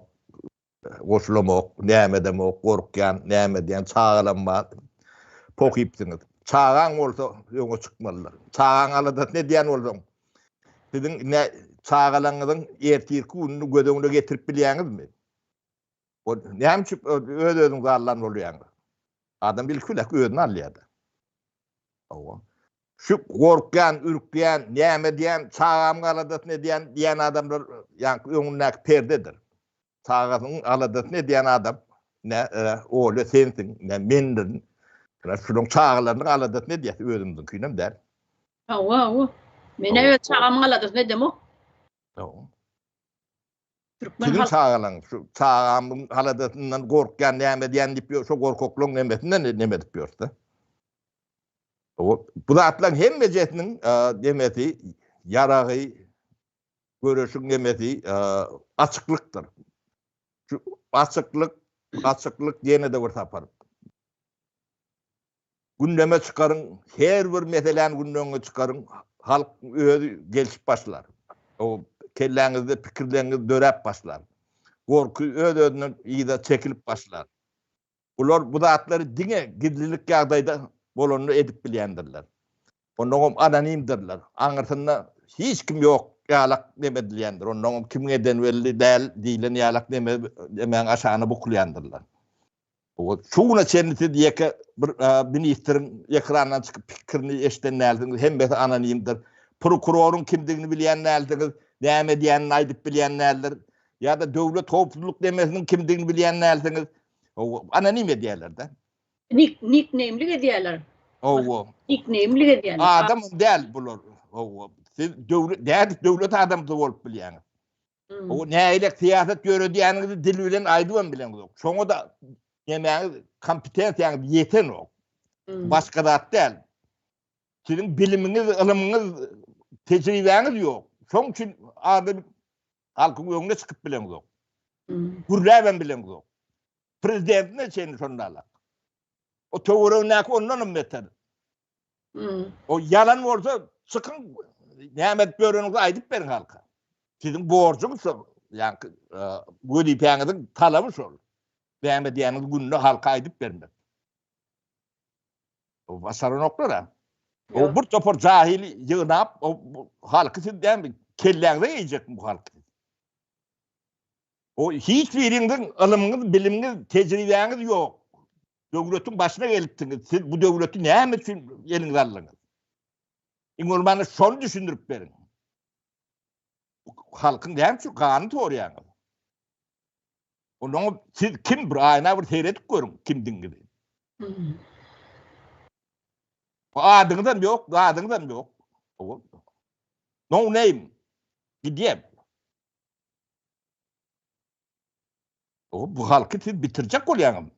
goşulamok, näme edemok, gorkýan, näme edýän, çagalam bar. Pohypsyňyz. Çagaň bolsa öňe çykmalydyr. Çagaň aladasyny edýän bolsaň, siziň ne çagalaryňyzyň ertirki gününi göz öňüne getirip bilýäňizmi? O näme üçin öz-özüňizi aldan bolýaňyz? Adam ilki bilen özüni alýar-da. Hawa. Şu gorkýan, ürkýän, näme edýän, çagamyň aladasyny edýän diýen adamlar ýaňky öňündäki perdedir. Çagasynyň aladasyny edýän adam ne Olýa sensiň, ne mendirin. Şularyň çagalarynyň aladasyny edýäs, özümiziňkinem däl. Hawa, hawa. Men öz çagamyň aladasyny edemok. Hawa. Türkmen Siziň çagalaň şu çagamyň aladasyndan gorkýan näme edýän diýip ýör, şo gorkaklaryň nemesinden neme edip ýörse. Bu zatlaryň hemmejesiniň nemesi, ýaragy, göreşiň nemesi açyklykdyr. Şu açyklyk, açyklyk ýene-de bir sapar. Gündeme çykaryň, her bir meseläni gündeňe çykaryň, halk özi gelşip başlar. O kelläňizde pikirleriňiz döräp başlar. Gorky öz-özünden yza çekilip başlar. Bular bu zatlary diňe gizlilik ýagdaýda bolanda edip bilýändirler. Onnoňam anonimdirler. Aňyrsynda hiç kim ýok ýalak neme edilýändir. Onnoňam kimiň edeni belli däl diýlen ýalak neme nemäň aşagyna bukulýandyrlar. Şu güne çenli siz ýeke bir ministriň ekrandan çykyp pikirini eşiden dälsiňiz. Hemmesi anonimdir. Prokuroryň kimdigini bilýän dälsiňiz. Näme edýänini aýdyp bilýän däldir. Ýa-da döwlet howpsuzlyk nemesiniň kimdigini bilýän dälsiňiz. Anonim edýärler-de. Nik nikneýmlik edýärler. Hawa. Nikneýmlik edýärler. Adam däl bular. Hawa. Siz döwlet nädip döwlet adamsy bolup bilýäňiz? O nähili syýasat ýöredýäniňizi dil bilen aýdybam bileňizok. Şoňa-da nemäňiz, kompetensiýaňyz ýetenok. Başga zat däl. Siziň bilimiňiz, ylymyňyz, tejribäňiz ýok. Şoň üçin adam halkyň öňüne çykyp bileňizok. Gürläbem bileňizok. Prezidentine çenli şonda alak. O töweregindäki ondanam beter. O ýalan bolsa çykyň näme edip ýöreniňizi aýdyp beriň halka. Siziň borjuňyz şol, ýaňky wezipäňiziň talaby şol. Näme edýäniňizi günde halka aýdyp bermek. O başaranoklar ha. O bir topar jahili ýygnap, o halky siz näme kelläňize geýjekmi bu halky? O hiç biriňiziň ylymyňyz, bilimiňiz, tejribäňiz ýok. Döwletiň başyna gelipsiňiz. Siz bu döwleti näme üçin eliňize aldyňyz? Iň bolmanda şony düşündirip beriň. Halkyň näme üçin ganyny sorýaňyz? Ondan siz kim bir aýna bir seredip görüň kimdigiňizi. Bu adyňyzam ýok, zadyňyzam ýok. No name. Gidýär. O bu halky siz bitirjek bolýaňyz.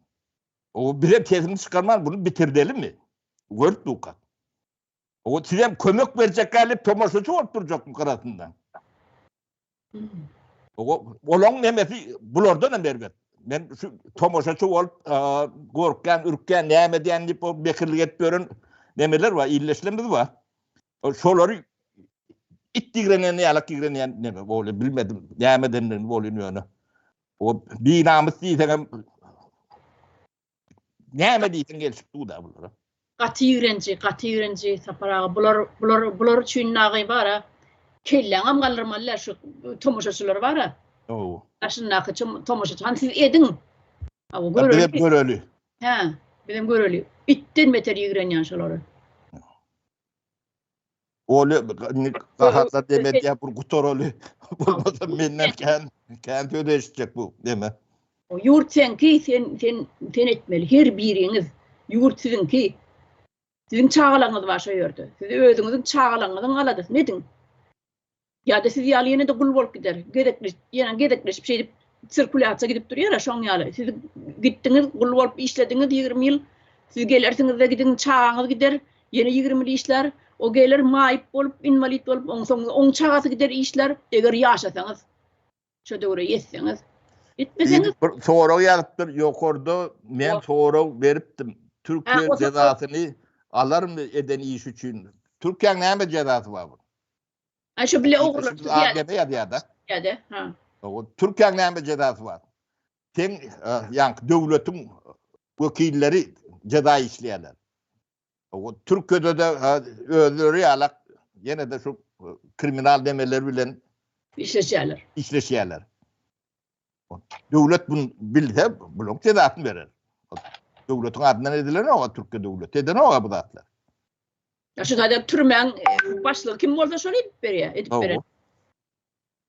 O bize sesini çykarman bunu bitirdelimi? Görüp duka. O sizem kömek berjek gelip tomaşaçy bolup durjakmy gyrasynda? O olaň nemesi bulardan hem erbet. Men şu tomaşaçy bolup gorkýan, ürkýän, näme edýän diýip o mekirlik edip ýören nemeler bar, illeşlerimiz bar. Şolary. It ýigreneni ýalak ýigrenýän neme bolýar bilmedim nämedendigini bolýan ýöne. O binamys diýseňem näme diýseň gelşip dur-da bulara. Gaty ýigrenji, gaty ýigrenji Sapar aga. Bular, bular, bular üçin nagy bar-a. Kelläňem galdyrmaly däl şu tomaşaçylar bar-a. Hawa. Daşyndaky tomaşaçy. Hany siz ediň. Hawa, göreli. Bizem göreli. Hä, bizem göreli. Itden beter ýigrenýän şolary. Ol indi gahatlar deme diýýär, bir gutaraly. Bolmasa menden kän, kän söz eşitjek bu deme. Ýurt seňki, sen, sen, sen etmeli. Her biriňiz. Ýurt siziňki. Siziň çagalaryňyz bar şo ýerde. Siz özüňiziň çagalaryňyzyň aladasyny ediň. Ýa-da siz ýaly ýene-de gul bolup gider. Gezekleş, ýene gezekleşip şeýdip sirkulýasiýa gidip durýar-a şoň ýaly. Siz gitdiňiz, gul bolup işlediňiz 20 ýyl. Siz gelersiňiz-de gidiň, çagaňyz gider, ýene 20 ýyl işlär. O geler maýyp bolup, inwalid bolup, onsoň oň çagasy gider işlär. Eger ýaşasaňyz, şo döwre ýetseňiz. Ýetmeseňiz. Bir sorag ýazypdyr ýokarda, men sorag beripdim. Türkiýe jezasyny alarmy eden işi üçin? Türkiýäň näme jezasy bar? Ay şu bile ogurlar. AGB ýazýar-da. Ýa-da, ha. O Türkiýäň näme jezasy bar? Sen ýaňky döwletiň wekilleri jeza işleýärler. O Türkiýede-de özleri ýalak ýene-de şu kriminal nemeler bilen işleşýärler. Işleşýärler. Döwlet bunu bilse, bularyň jezasyny berer. Döwletiň adyndan edilenok, Türkiýe döwleti edenok bu zatlar. Ya şu taýda türmäň e, başlygy kim bolsa şony edip berýär, edip berer.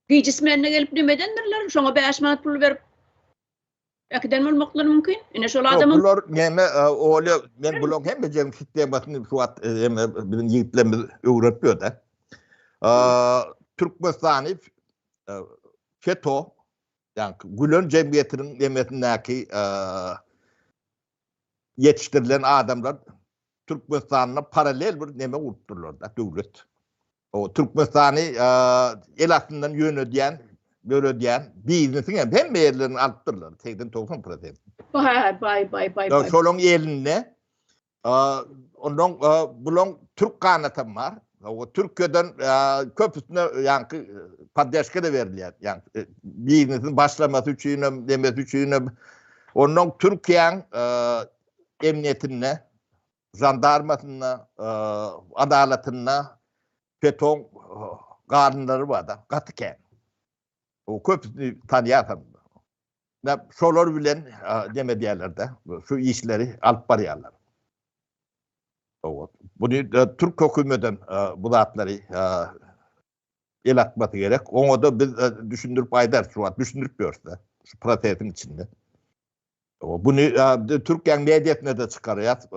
Gije smenine gelip neme edendirler, şoňa 5 manat pul berip äkiden bolmaklary mümkin. Ine şol adamyň Bular neme e, oly men bularyň hemmejegiň sistemasyny şu wagt e, eme biziň ýigitlerimiz öwrenip ýör-de. Türkmenistany FETÖ, ýagny Gülen jemgyýetiniň nemesindäki ýetişdirilen adamlar Türkmenistanda parallel bir neme gurupdyrlar-da, döwlet. O Türkmenistany el astyndan ýönedýän, ýöredýän biznesiň hem hemme ýerlerini alypdyrlar, 80-90 prosent. Baý, baý, baý, baý. Şolaryň elinde Ondan bulaň türk ganatam bar. O Türkiýeden köpüsine ýaňky poddeşka-da berilýär. Ýaňky biznesiň başlamasy üçin hem, demesi üçin hem. Ondan Türkiýäň emniýetinde, žandarmasynda, adalatynda FETÖ-ň garynlary bar-da, gaty kän. O köpüsini tanýarsyň. Şolar bilen neme edýärler-de, şu işleri alyp barýarlar. Buny türk hökümetem bu zatlary el atmasy gerek. Oňa-da biz düşündirip aýdarys, şu wagt düşündirip ýörüs-de, şu prosesiň içinde. Buny Türkiýäň mediasyna-da çykarýas,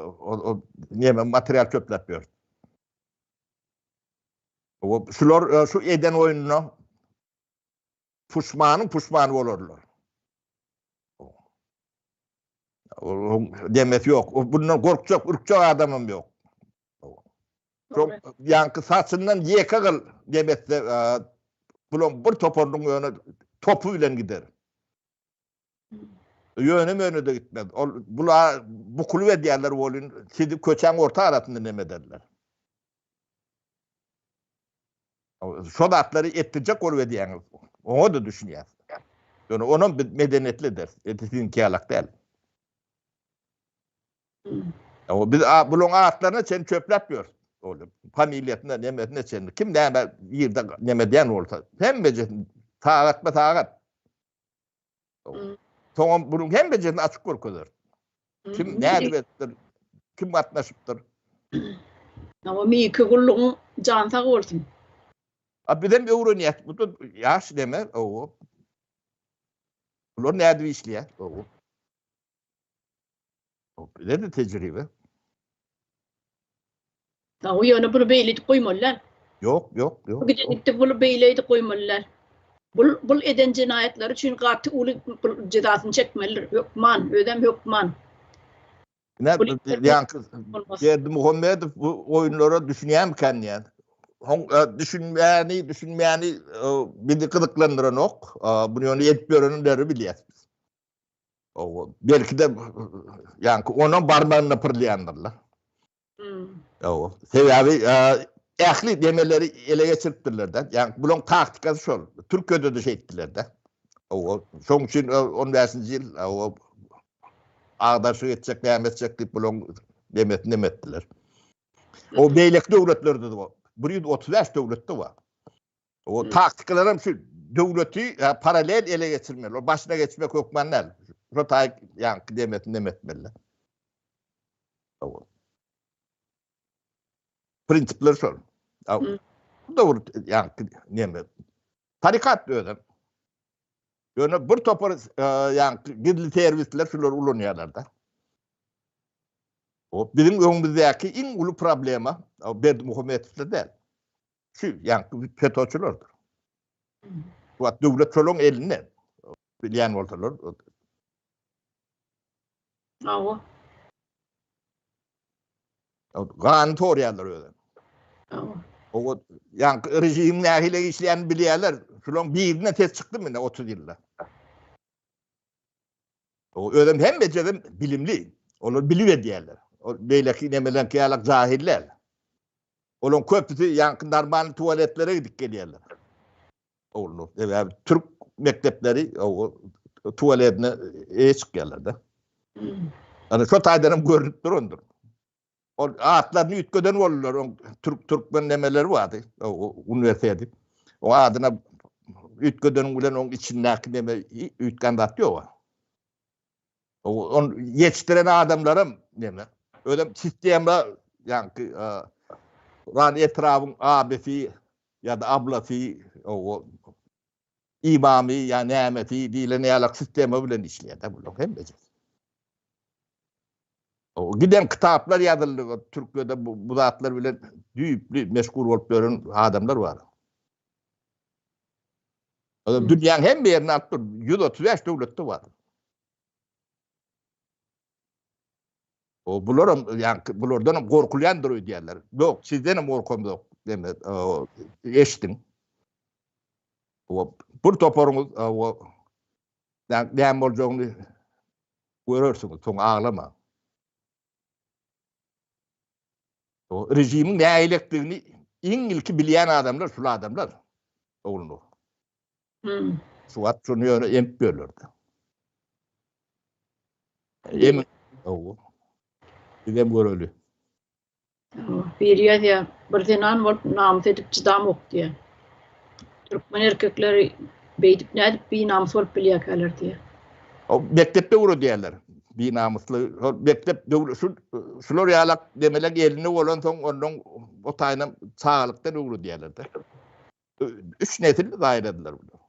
neme material çöpläp ýörüs. Şular şu eden oýnuna Puşmanyň puşmany bolarlar. Demesi ýok. Bundan gorkjak, ürkjek adamam ýok. Şo ýaňky saçyndan ýeke gyl demetse, bulaň bir toparynyň ýöne topy bilen gider. Ýöne möne-de gitmez. Ol bula bukulyp edýärler welin, sizi köçäň orta arasynda neme ederler. Şo zatlary etdirjek bolup edýäňiz. Oňa-da düşünýäs. Ýöne onam biz medeniýetli ederis. Edil siziňki ýalak däl. O biz bularyň atlaryna çenli çöpläp ýörüs. Ol familiýasyna, nemesine çenli. Kim näme ýerde neme edýän bolsa, hemmejesini sagatma-sagat. Soňam bunuň hemmejesini açyk görkezer. Kim nädip edipdir, kim gatnaşypdyr. Hawa, Miki gullugyň jany sag bolsun. A bizem öwrenýäs. Bu da ýaş neme, owo. Bular nädip işleýär, owo. Bize-de tejribe. Hawa, ýöne buny beýle edip goýmaly däl. Ýok, ýok, ýok. Bu giden gitdi, buny beýle edip goýmaly däl. Bul, bul eden jenaýatlary üçin gaty uly jezasyny çekmelidir. Hökman, özem hökman. Ine, ýaňky Berdimuhamedow bu oýunlara düşünýärmikän diýýän. Hoň düşünmäni, düşünmäni bizi gyzyklandyranok. Buny ýöne edip ýörenleri bilýäs biz. Belki-de ýaňky onam barmagyna pyrlaýandyrlar. Hmm. Sebäbi e, Ähli demeleri ele geçiripdirler-de. Ýagny bulaň taktikasy şol. Türkiýede-de şeýtdiler-de. Hawa, şoň üçin on bäşinji ýyl hawa agdarşyk etjek, näme etjek diýip bulaň demesini neme etdiler. O beýleki döwletlerde-de bar. 135 döwletde bar. O taktikalar hem şu döwleti paralel ele geçirmeli. O başyna geçmek hökman däl. Şo taý ýaňky demesini neme etmeli. Hawa. Prinsipler şol. Bu da bir ýaňky neme. Tarikat özem. Ýöne bir topar ýaňky gizli serwisler şulary ulanýarlar-da. O biziň öňümizdäki iň uly problema Berdimuhamedowlar däl. Şu ýaňky FETÖ-çilerdir. Bu wagt döwlet şolaryň elinde. Bilýän bolsalar. Hawa. Gany torýarlar özem. Hawa. O ýaňky režimiň nähili işleýänini bilýärler. Şularyň birinden ses çykdymy indi 30 ýylda? O özem hemmejedem bilimli. Olar bilip edýärler. O beýleki nemeleňki ýalak jahil däl. Olaryň köpüsi ýaňky normalny tualetlere gidip gelýärler. Ogullar. Sebäbi türk mekdepleri o tualetine eýe çykýarlar-da. Ana şo taýdan hem görünip durandyr. Ol atlaryny üýtgeden boldular. Oň türk türkmen nemeleri bardy. O uniwersiteti. O adyna üýtgedeniň bilen oň içindäki neme üýtgän zat ýok. On ýetişdiren adamlaram neme. Özem sistema ýaňky ran etrabyň abisi ýa-da ablasy o imamy ýa nämesi diýlen ýalak sistema bilen işleýär-de bular hemmesi. O giden kitaplar ýazyldy, Türkiýede bu, bu zatlar bilen düýpli meşgul bolup ýören adamlar bar. Adam dünýäň hemme ýerinde alyp dur. 135 döwletde bar. O bularam ýa bulardan hem gorkulýandyr öýdýärler. Ýok, sizden hem gorkamzok deme, eşdiň. O bir toparyňyz o näme boljagyny görersiňiz, soň aglamaň. O režimiň nähilekdigini iň ilki bilýän adamlar şul adamlar. Ogulnur. Hmm. Şu wagt şony ýöne emip ýörlerdi. Em Owo. Bizem göreli. Biri ýazýar, bir zenan bolup namys edip çydamok diýýär. Türkmen erkekleri beýdip nädip binamys bolup bilýärkäler diýýär. O mekdepde öwredýärler. Binamysly. Şol mekdep döwlet şu şular ýalak demelek elinde bolansoň ondan o taýynam çagalykdan öwredýärler-de. Üç nesil zaýaladylar bular.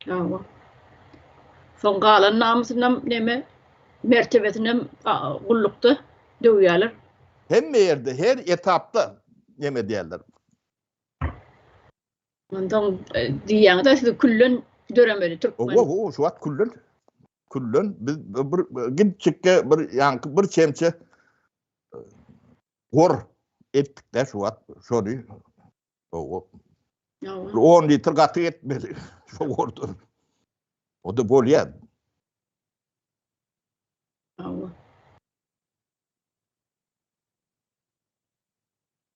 Hawa. Soň galan namysynam neme mertebesinem gullukda döwýärler. Hemme ýerde, her etapda neme edýärler. Onsoň diýýäňiz-ä siz külden döremeli türkmen. Hawa, hawa, şu wagt külden. Külden biz bir gitjikge bir ýaňky bir çemçe gor etdik-de şu wagt şony. Hawa. Bir 10 litr gatyk etmeli. Şo gordan. O-da bolýar. Hawa.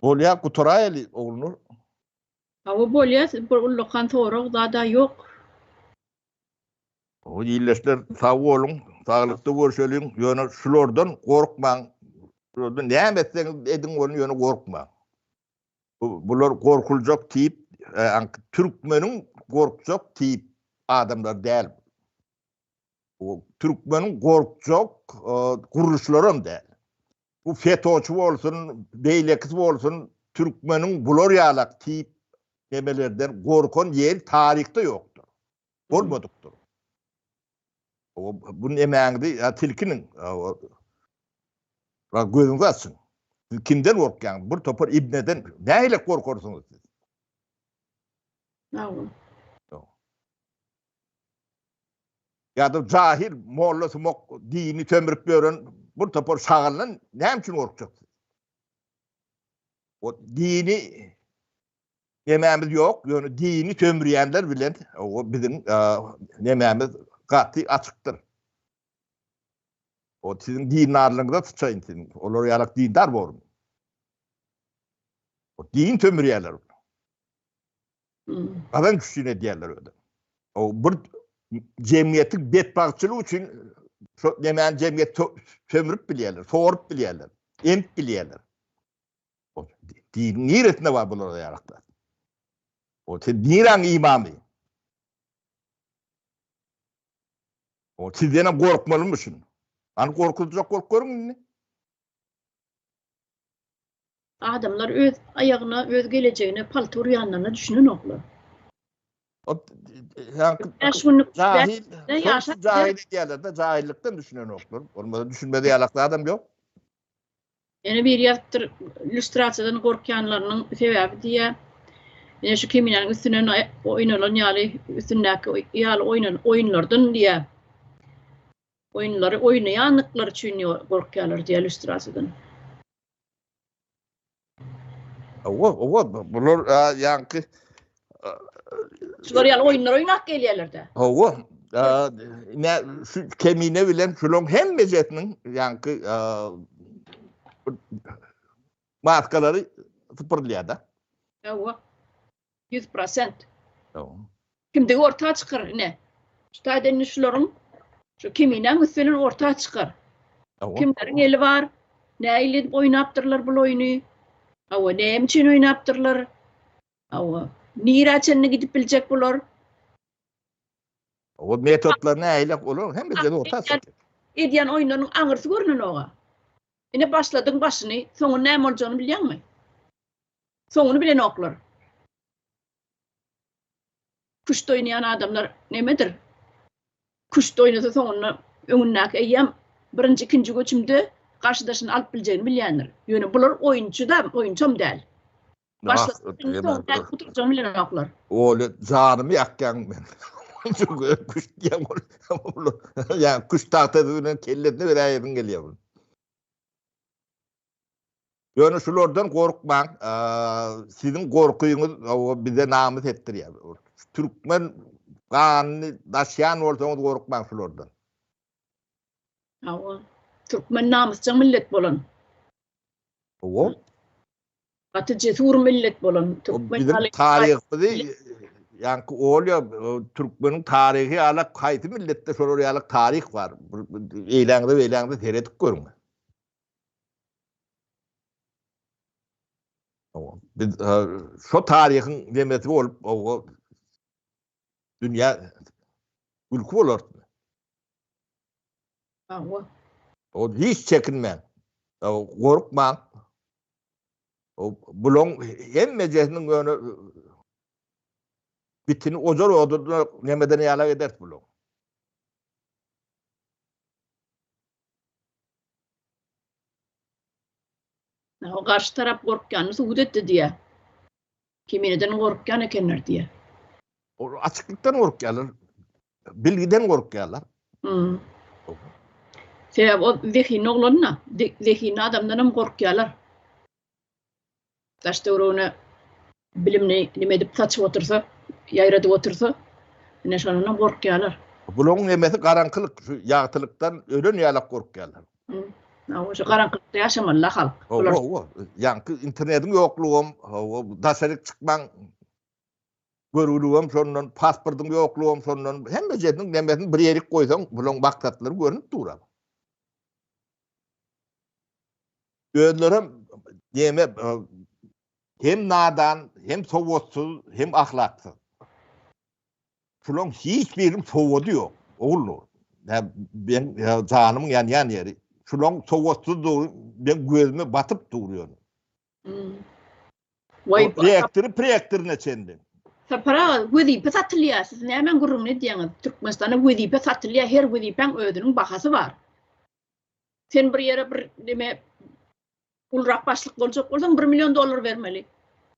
Bolýar, gutaraýaly Ogulnur. Hawa bolýar, bir ullakan sorag zada ýok. O ildeşler sag boluň, saglykda görşeliň, ýöne şulardan gorkmaň. Şulardan näme etseňiz ediň bolun, ýöne gorkmaň. Bular gorkuljak tip, türkmeniň gorkjak tip adamlar däl. Türkmeniň gorkjak gurluşlaram däl. Bu FETÖ-çi bolsun, beýlekisi bolsun, türkmeniň bular ýalak tip nemelerden gorkan ýeri taryhda ýokdur. Bolmadykdyr. Bu nemäňizi tilkiniň gözüňizi açyň. Siz kimden gorkýaňyz? Bir topar ibneden nähili gorkarsyňyz siz? Ýa-da jahil molla sumak dini sömürip ýören bir topar şagaldan näme üçin gorkjaksyz? O dini nemämiz ýok, ýöne dini sömürýänler bilen o biziň nemämiz gaty açykdyr. O siziň dindarlygyňyza syçaýyn siziň. Olar ýalak dindar bormy? O din sömürýärler. Gazanç üçin edýärler öde. O bir jemgyýetiň betbagtçylygy üçin şo nemäni jemgyýet sömürip bilýärler, sorup bilýärler, emip bilýärler. O diniň niresinde bar bulara ýaraklar? O sen niräň imamy? O sizdenem gorkmalymyşyn. Hany gorkuzjak bolup görüň indi. Adamlar öz aýagyna, öz gelejegine palta urýanlaryna düşünenoklar. O Bäş günlük jahil, jahil edýärler-de, jahillykdan düşünenoklar. Bolmasa düşünmez ýalak adam ýok. Ýene biri ýazypdyr, lýustrasiýadan gorkýanlarynyň sebäbi diýýär, ine şu Keminäniň üstünden oýnalan ýaly, üstündäki ýaly oýnan oýunlardan diýýär. Oýunlary oýnaýandyklary üçin gorkýarlar diýýär lýustrasiýadan. Owa, owa, bular ýaňky Şular ýaly oýunlar oýnap gelýärler-de. Hawa. Ine şu Kemine bilen şularyň hemmejesiniň ýaňky maskalary sypyrylýar-da. Hawa. 100%. Hawa. Kimdigi orta çykar ine. Şu taýda indi şularyň şu Keminäň üsti bilen orta çykar. Kimleriň eli bar? Nähili edip oýnapdyrlar bul oýny? Hawa, näme üçin oýnapdyrlar? Hawa. Nirä çenli gidip biljek bular? O metodlar nähili olar hemme orta çykýar. Edýän oýunlarynyň aňyrsy görnenok-a. Ine başladyň başyny, soňy näme boljagyny bilýäňmi? Soňuny bilenoklar. Küşt oýnaýan adamlar nemedir? Küşt oýnasa soňunda öňündäki eýýäm birinji, ikinji göçümde garşydaşyny alyp biljegini bilýändir. Ýöne bular oýunçy-da, oýunçam däl. Başlasa gutarjagyny bilenoklar. Oly janymy ýakýaň men. Küşt diýen ol. Ýa küşt tagtasy bilen kellesine beräýesiň gelýär bu. Ýöne şulardan gorkmaň. Siziň gorkyňyz bize namys etdirýär. Türkmen ganyny daşýan bolsaňyz gorkmaň şulardan. Hawa. Türkmen namysjaň millet bolan. Hawa. Gaty cesur millet bolan türkmen Biziň taryhymyzy ýaňky Olýa türkmeniň taryhy ýalak haýsy milletde şolar ýalak taryh bar. Eýläňize beýläňize seredip görüň. Biz şo taryhyň nemesi bolup dünýä gülki bolarys. Hawa. O hiç çekinmäň. Gorkmaň. Bulaň hemmejesiniň ýöne bitini ojar odurda nemeden ýalak ederis bulaň. O garşy tarap gorkýanyny subut etdi diýýär. Kemineden gorkýan ekenler diýýär. Ol açyklykdan gorkýarlar. Bilgiden gorkýarlar. Hmm. Sebäbi o zehinli oglan-da, zehinli adamdan hem gorkýarlar. Daş töweregine bilimini nime edip saçyp otursa, ýaýradyp otursa, ine şondan hem gorkýarlar. Bularyň nemesi garaňkylyk, şu ýagtylykdan ölen ýalak gorkýarlar. Hawa, şu garaňkylykda ýaşamaly-la halk. Hawa, hawa. Ýaňky internetiň ýoklugam, hawa, daşaryk çykmaň görgüligem şondan, pasportyň ýoklugam şondan, hemmejesiniň nemesini bir ýerik goýsaň, bularyň maksatlary görnüp dur. Özlerem neme hem nadan, hem sowatsyz, hem ahlaksyz. Şularyň hiç biriniň sowady ýok, Ogulnur. Men janymyň ýanýan ýeri. Şularyň sowatsyzdygy meň gözüme batyp dur ýöne. Rektory, prerektoryna çenli. Sapar aga, wezipe satylýar. Siz nämäň gürrüňini edýäňiz? Türkmenistanda wezipe satylýar, her wezipäň özüniň bahasy bar. Sen bir ýere bir neme Ulurak başlyk boljak bolsaň 1 million dollar bermeli.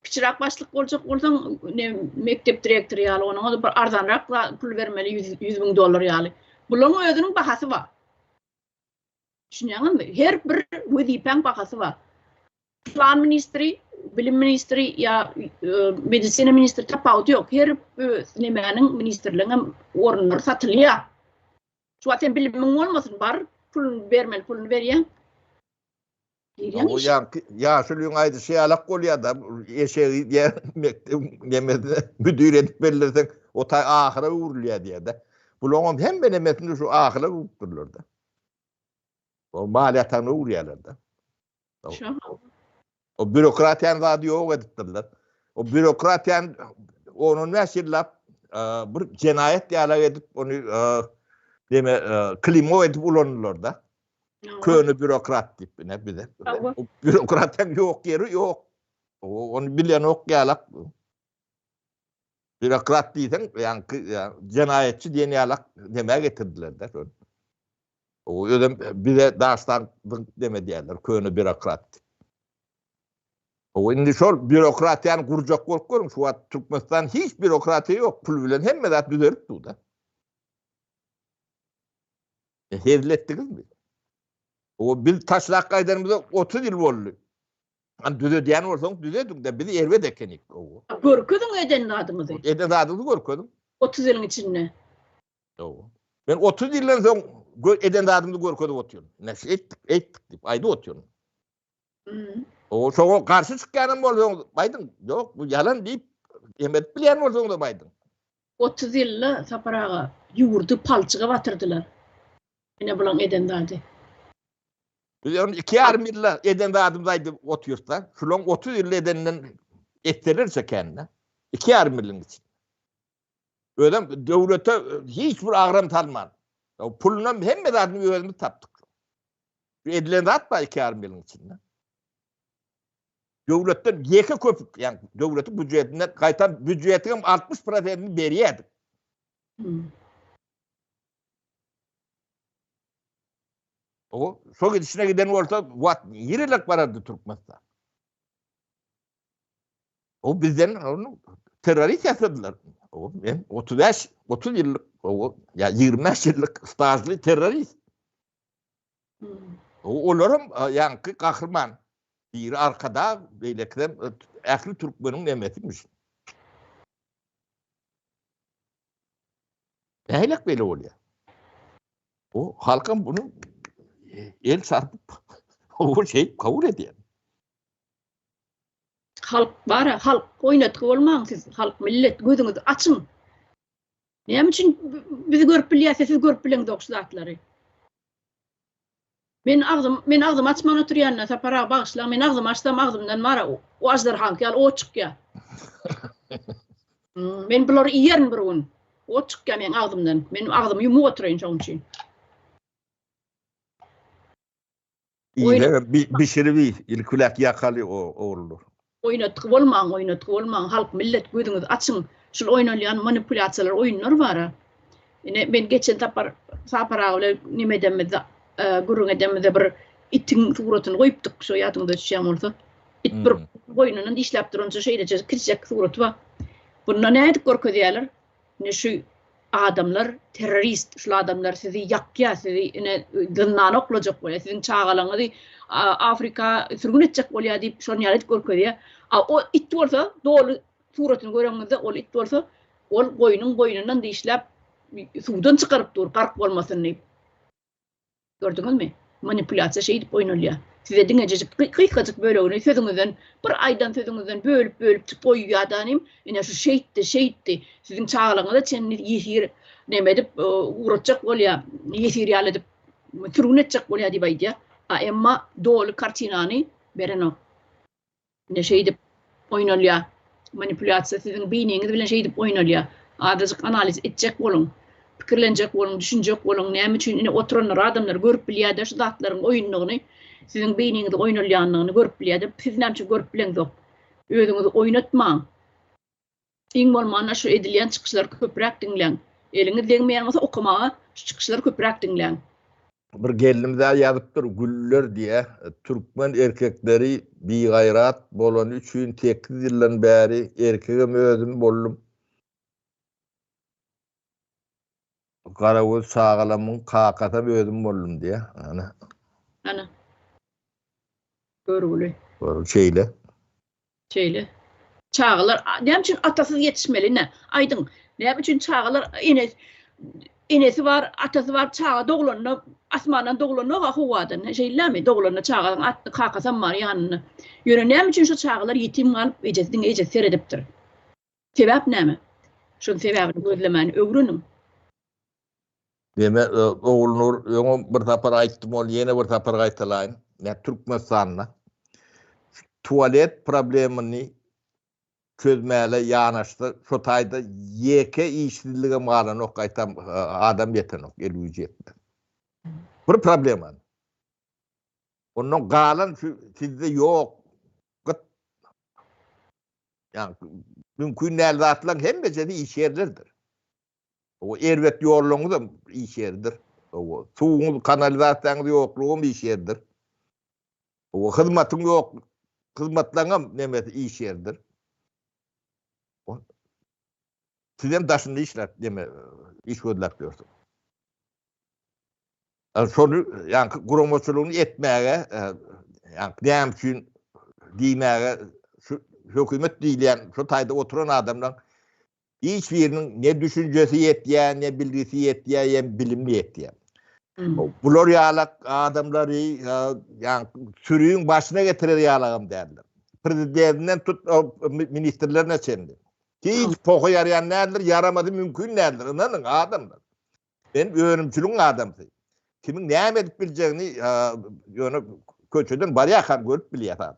Kiçiräk başlyk boljak bolsaň, ne mekdep direktory ýaly, onuň bir arzanrak pul bermeli 100 100 müň dollar ýaly. Bularyň özüniň bahasy bar. Düşünýäňizmi? Her bir wezipäň bahasy bar. Plan ministri, bilim ministri ýa e, medisina ministri tapawudy ýok. Her nemäniň ministrligiň hem orunlary satylýar. Şu wagt sen bilimiň bolmasyn, bar. Puluny bermeli puluny berýäň. Girýäň O ýaňky ýaşulyň aýdyşy ýalak bolýar-da, eşegi diýýär, mekdebiň nemesine müdir edip belleseň, o taý ahyra öwrülýär diýýär-de. Bulaňam hemme nemesini şu ahyra öwrüpdirler-de. O mal ýatagyna öwürýärler-de. O bürokratiýany zady ýok edipdirler. O bürokratiýany on-on bäş ýyllap bir jenaýat ýalak edip, ony neme klimo edip ulandylar-da. Köne bürokrat diýip ine bize. O bürokratiýaň ýok ýeri ýok. Ony bilenok ýalak. Bürokrat diýseň, ýaňky jenaýatçy diýen ýalak nämä getirdiler-de şony. O özem bize daşdan zyňyp neme diýerler, köne bürokrat diýip. O indi şol bürokratiýany gurjak bolup görüň, şu wagt Türkmenistan hiç bürokratiýa ýok, pul bilen hemme zat düzelip dur-da. E, hezil etdiňizmi? O biz taşlap gaýdanymyza 30 ýyl boldy. Hani düzedýän bolsaň düzediň-de, biz erbet ekenik. Görkeziň eden zadyňyzy. Eden zadyňyzy görkeziň. 30 ýylyň içinde. Dogry. Men 30 ýyldan soň eden zadymyzy görkezip otyryn. Ine şeýtdik, eýtdik diýip aýdyp otyryn. Hmm. O şoňa garşy çykýanam bolsaň, aýdyň, ýok, bu ýalan diýip, em edip bilýän bolsaň da aýdyň. 30 ýylda Sapar aga ýurdy palçyga batyrdylar. Ine bulaň eden zady. Biz ony 2,5 ýylda eden zadymyzy aýdyp otyrys-da. Şulaň 30 ýylda edeninden etselerçe kän-de. 2,5 ýylyň içinde. Özem döwlete hiç bir agram salman. Pulunam hemme zadyny özümiz tapdyk. Edilen zat bar 2,5 ýylyň içinde. Döwletden ýeke köpük, ýagny döwletiň býujetinden gaýtam býujetiň hem 60 prosentini berýärdik. Hmm. O şo gidişine giden bolsa, wat nirelek barardy Türkmenistan? O bizden onu terrorist ýasadylar. O men 35 30 ýyllyk, o ýa 25 ýyllyk stažly terrorist. Hmm. O olaram ýaňky gahryman. Biri Arkadag, beýlekisem ähli türkmeniň nemesimiş. Nähilek beýle bolýar? O halkam bunu el çarpyp o şey kabul edýär. Halk bara halk oýnatgy bolmaň siz halk millet gözüňizi açyň. Näme üçin bizi görüp bilýärse siz görüp bileňzok şu zatlary. Men agzym men agzymy açman oturýan Sapar aga bagyşlaň men agzymy açsam agzymdan bara o aždarhaňky ýaly ot çykýar. Men bulary iýerin bir gün. Ot çykýar meň agzymdan. Men agzymy ýumup oturaýyn şoň üçin. Iýseňem bişirip iý, ilkiläk ýakaly ogullar. Oýnatgy bolmaň, oýnatgy bolmaň, halk millet gözüňizi açyň, şul oýnalýan manipulýasiýalar oýunlar bara. Ine men geçen sapar Sapar aga bilen neme edemizde gürrüň edemizde bir itiň suratyny goýupdyk, şo ýadyňyza düşýän bolsa. It bir boýnundan dişläp durança şeýleje kiçijek suraty bar. Bunda nädip görkezýärler? Ine şu adamlar terrorist, şul adamlar sizi ýakýar, sizi ine zyndana oklajak bolýar, siziň çagalaryňyzy Afrika sürgün etjek bolýar diýip şony ýaly edip görkezýär. A o it bolsa doly suratyny göreňizde ol it bolsa ol goýnuň boýnundan dişläp suwdan çykaryp dur gark bolmasyn diýip. Gördüňizmi? Manipulýasiýa şeýdip oýnalýar. Size diňejejik gysgajyk bölegini sözüňizden, bir aýdan sözüňizden bölüp-bölüp çyk goýýar-da inim, ine şu şeýtdi, şeýtdi, siziň çagalygyňyza çenli ýesir neme edip ugratjak bolýar, ýesir ýaly edip sürgün etjek bolýar diýip aýdýar. A emma doly kartinany berenok. Ine şeýdip oýnalýar. Manipulýasiýa siziň beýniňiz bilen şeýdip oýnalýar. Azajyk analiz etjek boluň. Pikirlenjek boluň, düşünjek boluň. Näme üçin ine oturanlar adamlar görüp bilýär-de şu zatlaryň oýundygyny, siziň beýniňizde oýnalýandygyny görüp bilýär-de, siz näme üçin görüp bileňzok? Özüňizi oýnatmaň. Iň bolmanda şu edilýän çykyşlary köpräk diňläň. Eliňiz degmeýän bolsa okamaga şu çykyşlary köpräk diňläň. Bir gelnimiz-ä ýazypdyr, Güller diýä, türkmen erkekleri bigaýrat bolany üçin sekiz ýyldan bäri erkegem özüm boldum. Garagöz çagalamyň kakasam özüm boldum diýä. Ana. Ana. Görgüli. Görgüli şeýle. Şeýle. Çagalar näme üçin atasyz ýetişmeli ine? Aýdyň. Näme üçin çagalar ene. enesi bar, atasy bar, çaga doglanda asmandan doglanok-a howadan, şeýlemi? Doglanda çaganyň at kakasam bar ýanynda. Ýöne näme üçin şo çagalar ýetim galyp, ejesi diňe ejesi seredipdir? Sebäp näme? Şoň sebäbini gözlemäni öwreniň. Deme, Ogulnur, öňem bir sapar aýtdym, ony ýene bir sapar gaýtalaýyn. Nä Türkmenistanda tualet problemini çözmäle ýanaşsa, şo taýda ýeke işsizligem galanok, gaýtam adam ýetenok, el güýji ýetmez. Bir problemany. Ondan galan şu sizde ýok, gyt ýa mümkin däl zatlaryň hemmesi iş ýerleridir. O erbet ýollaryňyzam iş ýeridir. O suwuňyz, kanalizasiýaňyz ýoklugam iş ýeridir. O hyzmatyň ýok, hyzmatlaryňam nemesi iş ýeridir. Sizem daşynda işläp, neme, iş gözläp ýörsüňiz. Şony ýaňky guramaçylygyny etmäge, ýaňky näme üçin diýmäge şu hökümet diýilýän şu taýda oturan adamlaryň hiç biriniň ne düşünjesi ýetýär, ne bilgisi ýetýär, ýa bilimi ýetýär. Bular ýalak adamlary ýaňky sürüň başyna getirer ýalagam däldir. Prezidentinden tut ministrlerine çenli. Hiç poha ýaraýan däldir, ýaramazy mümkin däldir. Ynanyň adamlar. Men önümçiligiň adamsy. Kimiň näme edip biljegini ýöne köçeden barýarkam görüp bilýär adam.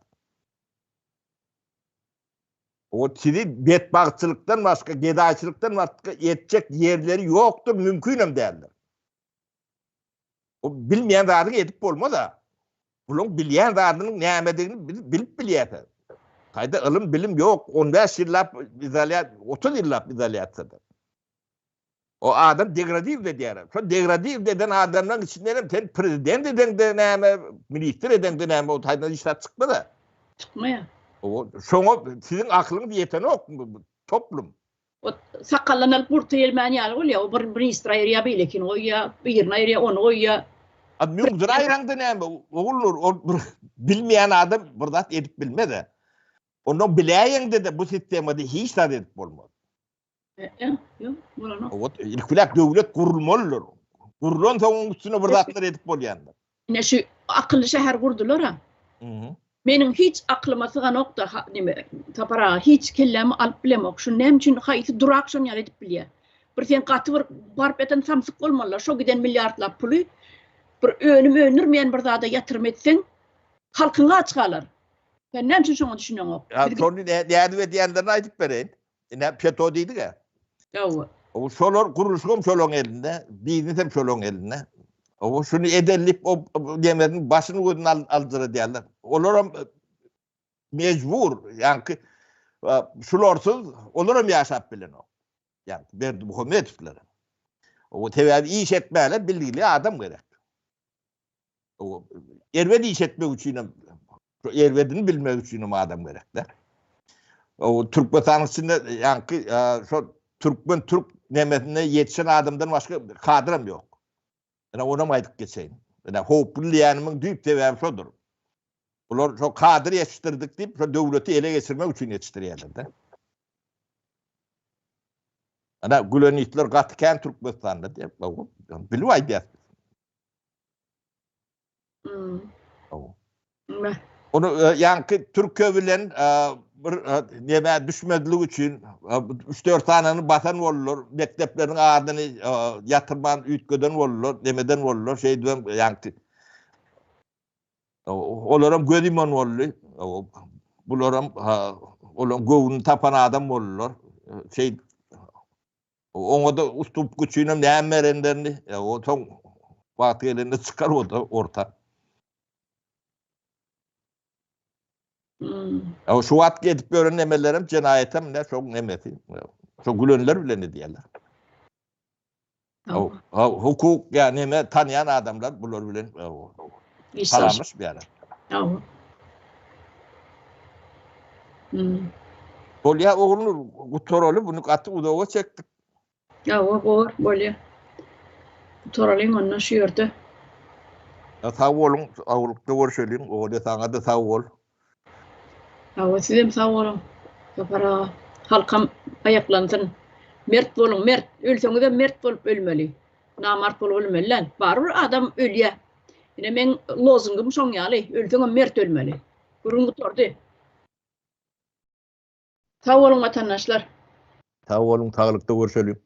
O sizi betbagtçylykdan başga, gedaýçylykdan başga etjek ýerleri ýokdur, mümkinem däldir. O bilmeýän zadyňy edip bolmaz-a. Bulaň bilýän zadynyň nämedigini biz bilip bilýäs. Haýda ylym, bilim ýok, 15 ýyllap izolýat, 30 ýyllap izolýasiýada. O adam degradiw edýär. Şo degradiw eden adamlaryň içinden hem sen prezident edeňde näme, ministr edeňde näme, o taýdan hiç zat çykmaz-a. Çykmaýar. O şoňa siziň aklyňyz ýetenok toplum. O sakaldan alyp murta ýelmän ýaly bolýar. O bir ministr aýyrýar, beýlekini goýýar, birini aýyrýar, ony goýýar. A müňdir aýraňda näme, Ogulnur, ol bir bilmeýän adam bir zat edip bilmez-ä. Ondan biläýeňde-de bu sistemada hiç zat edip bolmaz. Ýok, bolanok. Ot, ilk bilen döwlet gurulmalydyr. Gurulan soň onuň üstüne bir zatlar edip bolýandyr. Ine şu akylly şäher gurdular-a. Mhm. Meniň hiç aklyma syganok-da, neme, Sapar aga, hiç kellämi alyp bilemok. Şu näme üçin haýsy durak şony ýaly edip bilýär? Bir sen gaty bir baryp ýatan samsyk bolmalylar. Şo giden milliardlap puly bir önüm öndürmeýän bir zada ýatyrym etseň, halkyň aç galar. Sen näme üçin şoňa düşüneňok? Ýa şony nädip edýänlerini aýdyp bereýin. Ine FETÖ diýdik-ä. Hawa. O şolar gurluşygam şolaň elinde, biznesem şolaň elinde. O şuny edeli diýip o diýemezin başyny gözüni aldyradýarlar. Olaram e, mejbur, ýaňky e, şularsyz olaram ýaşap bilenok. Ýa Berdimuhamedowlar. O sebäbi iş etmäge bilgili adam gerek. O erbet iş etmek üçin hem erbedini bilmek üçin hem adam gerek-de. O Türkmenistanyň içinde ýaňky e, şo türkmen türk nemesinde ýetişen adamdan başga kadram ýok. Ýa onam aýdyp geçeýin. Ýa howply diýenimiň düýp sebäbi şodur. Bular şo kadr ýetişdirdik diýip, şo döwleti ele geçirmek üçin ýetişdirýärler-de. Ana gülenistler gaty kän Türkmenistanda diýip, bilip aýdýas. Hmm. Onu e, ýaňky Türkiye bilen e, bir e, neme düşmezlik üçin 3-4 sanany basan boldular. Mekdepleriň adyny ýatyrman üýtgeden boldular, nemeden boldular. Şeýdibem ýaňky olaram göz iman boldy. Bularam olaryň göwnüni tapan adam boldular. Şeý Oňa-da ustupka üçinem näme berenlerini, o soň wagty gelende çykar o-da orta. Hmm. Ya şu wagt edip ýören nemelerem jenaýatam ne şoň nemesi. Şo gülenler bilen edýärler. Ha hukuk ýa neme tanýan adamlar bular bilen salamlaşmaýarlar. Hawa. Hmm. Bolýa Ogulnur gutaraly bunu gaty uzaga çekdik. Hawa bor bolýa. Gutaralyň onda şu ýerde. Ya sag boluň, saglykda görşeliň. Ogulýa saňa-da sag bol. Hawa sizem sag boluň. Sapar aga. Halkam aýaklansyn. Mert boluň, mert. Ölseňizem mert bolup ölmeli. Namart bolup ölmeli däl. Barybir adam ölýär. Ine meň lozungym şoň ýaly, ölseňem mert ölmeli. Gürrüň gutardy. Sag boluň watandaşlar. Sag boluň, saglykda görşeliň.